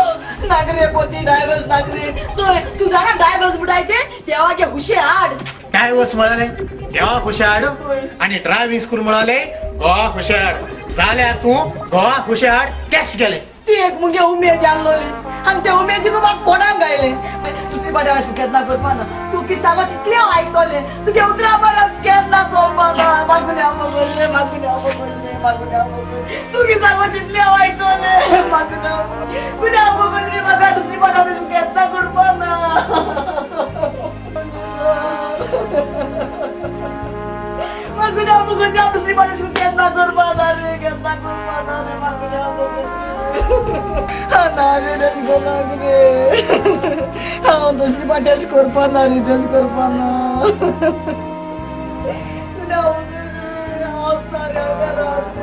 नागरे पोती डायवर्स नागरे. चोय तूं जाणा डायवर्स म्हणटाय ते देवागे हुशे हाड. डायवर्स म्हळ्यार देवा खुशे हाड आनी ड्रायव्हिंग स्कूल म्हळ्यार गोवा खुशे हाड. जाल्यार तूं गोवा खुशे हाड कॅश गेले. ती एक मुगे उमेद आणलोली आनी ते उमेदीन म्हाका फोनाक गायले. दुसरी पाटी हांव केन्ना करपा ना. तूं कितें सांगता तितलें हांव आयकतलें. तुगे उतरां परत केन्ना चलपा ना. म्हाका गुन्यांव भोगोस रे म्हाका गुन्यांव भोगोस रे म्हाका गुन्यांव भोगोस. तूं कितें सांगता तितलें हांव आयकतलें. म्हाका गुन्यांव भोगोस रे म्हाका दुसरी पाटी हांव केन्ना करपा ना. म्हाका गुन्यांव भोगोस हांव दुसरी पाटी केन्ना करपा ना रे केन्ना करपा ना रे म्हाका गुन्यांव भोगोस ना रे तेश कोणाक रे. हांव दुसरी पाटी अशें करपा ना रे तेश करपा ना. वचना रे हांव घरांत.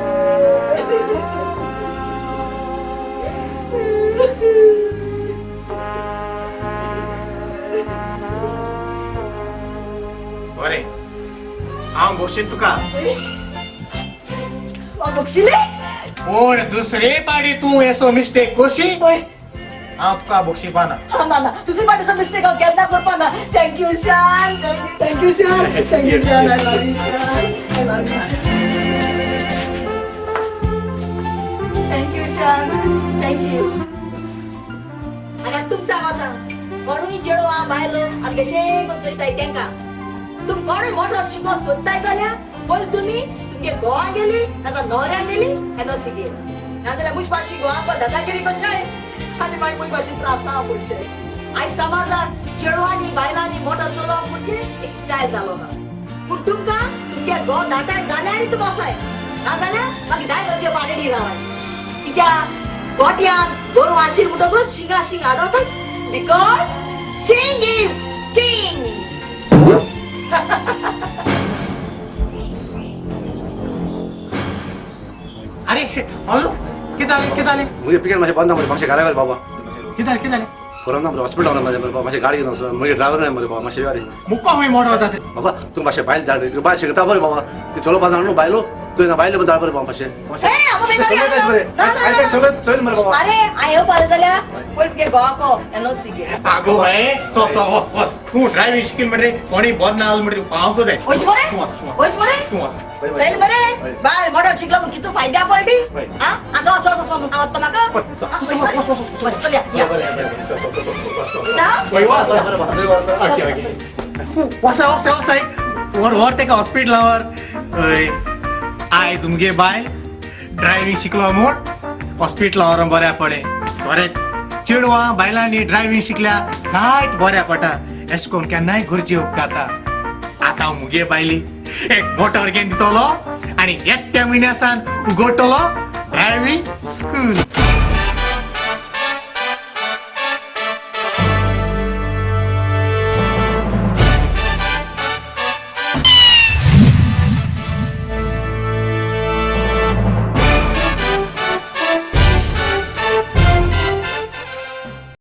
बरें हांव भोगशीत तुका. बक्षिले? पूण दुसरे पाडी तूं एसो मिस्टेक करशी हांव तुका बक्षिपा ना. ना ना दुसरी पाटी असो मिस्टेक हांव केन्ना करपा ना. Thank you Shan. Thank you Shan. Thank you Shan. I love you Shan. I love you Shan. Thank you Shan. Thank you. आनी आतां तुमकां सांगता कोणूय चेडवां बायलो आमगे शें चोयताय तेंकां तुम कोणूय मोटर शिकोवंक सोदताय जाल्यार पयलीं तुमी तुमगे गोवा गेली नाजाल्यार नवऱ्यान गेली एनओसी घे, नाजाल्यार मुज भाशी गोवा दादागिरी कशें आनी मागीर मुज भाशेन त्रास आहा पडशे. आयज समाजान चेडवांनी बायलांनी मोटर चलोवप म्हणजे एक स्टायल जालो ना. पूण तुमकां तुमगे घोव धाटाय जाल्यार तूं बसाय, नाजाल्यार मागीर डायवर्स घेवपा रेडी रावाय. कित्याक गोट्यान गोरवां आशिल्ली म्हणटकूच शिंगा शिंग आडवताच, because Shing is king. अरे हॅलो, कितें जालें कितें जालें? मुगे पिकेन मातशें बंद मरे, मातशें घरा बाबा. कितें जालें कितें जालें? बरोबर ना मरे, हॉस्पिटल ना मरे बाबा, मातशें गाडी घेवन वचून मुगे ड्रायव्हर ना मरे बाबा, मातशें यो रे. मुको खंय मोटर वता ते? बाबा तूं मातशें बायल धाड रे, तुका बायल शिकता बरें बाबा, ती चलोवपा जाणा न्हू बायलो, तुवें बायले पण धाड बरें बाबा मातशें. चल मरे बाबा. अरे हांव येवपा जाल्यार पयलीं तुगे घोवाको एनओसी घे. आगो बाये, चल चल वच वच, तूं ड्रायव्हिंग शिकील म्हणटे कोणी बरो ना जालो म्हणटे पावंक जाय. वच मरे, तूं वच, तूं वच, वच मरे, तूं वच. चल मरे. बाय मोटर शिकलो म्हूण कितू फायद्या पडली. आं आतां असो असो आवडटा म्हाका. चल या. ओके ओके, वसा वसा वसा, व्हर व्हर तेका हॉस्पिटला व्हर. हय, आयज मुगे बायल ड्रायव्हिंग शिकलो म्हूण हॉस्पिटला व्हरोन बऱ्या पडलें. बरेंच चेडवां बायलांनी ड्रायव्हिंग शिकल्या जायत बऱ्या पडटा, अशें करून केन्नाय गरजे उपकारता. आतां मुगे बायली एक मोटर घेवन दितलो आनी एकट्या म्हयन्या सान उगडटलो ड्रायव्हिंग स्कूल.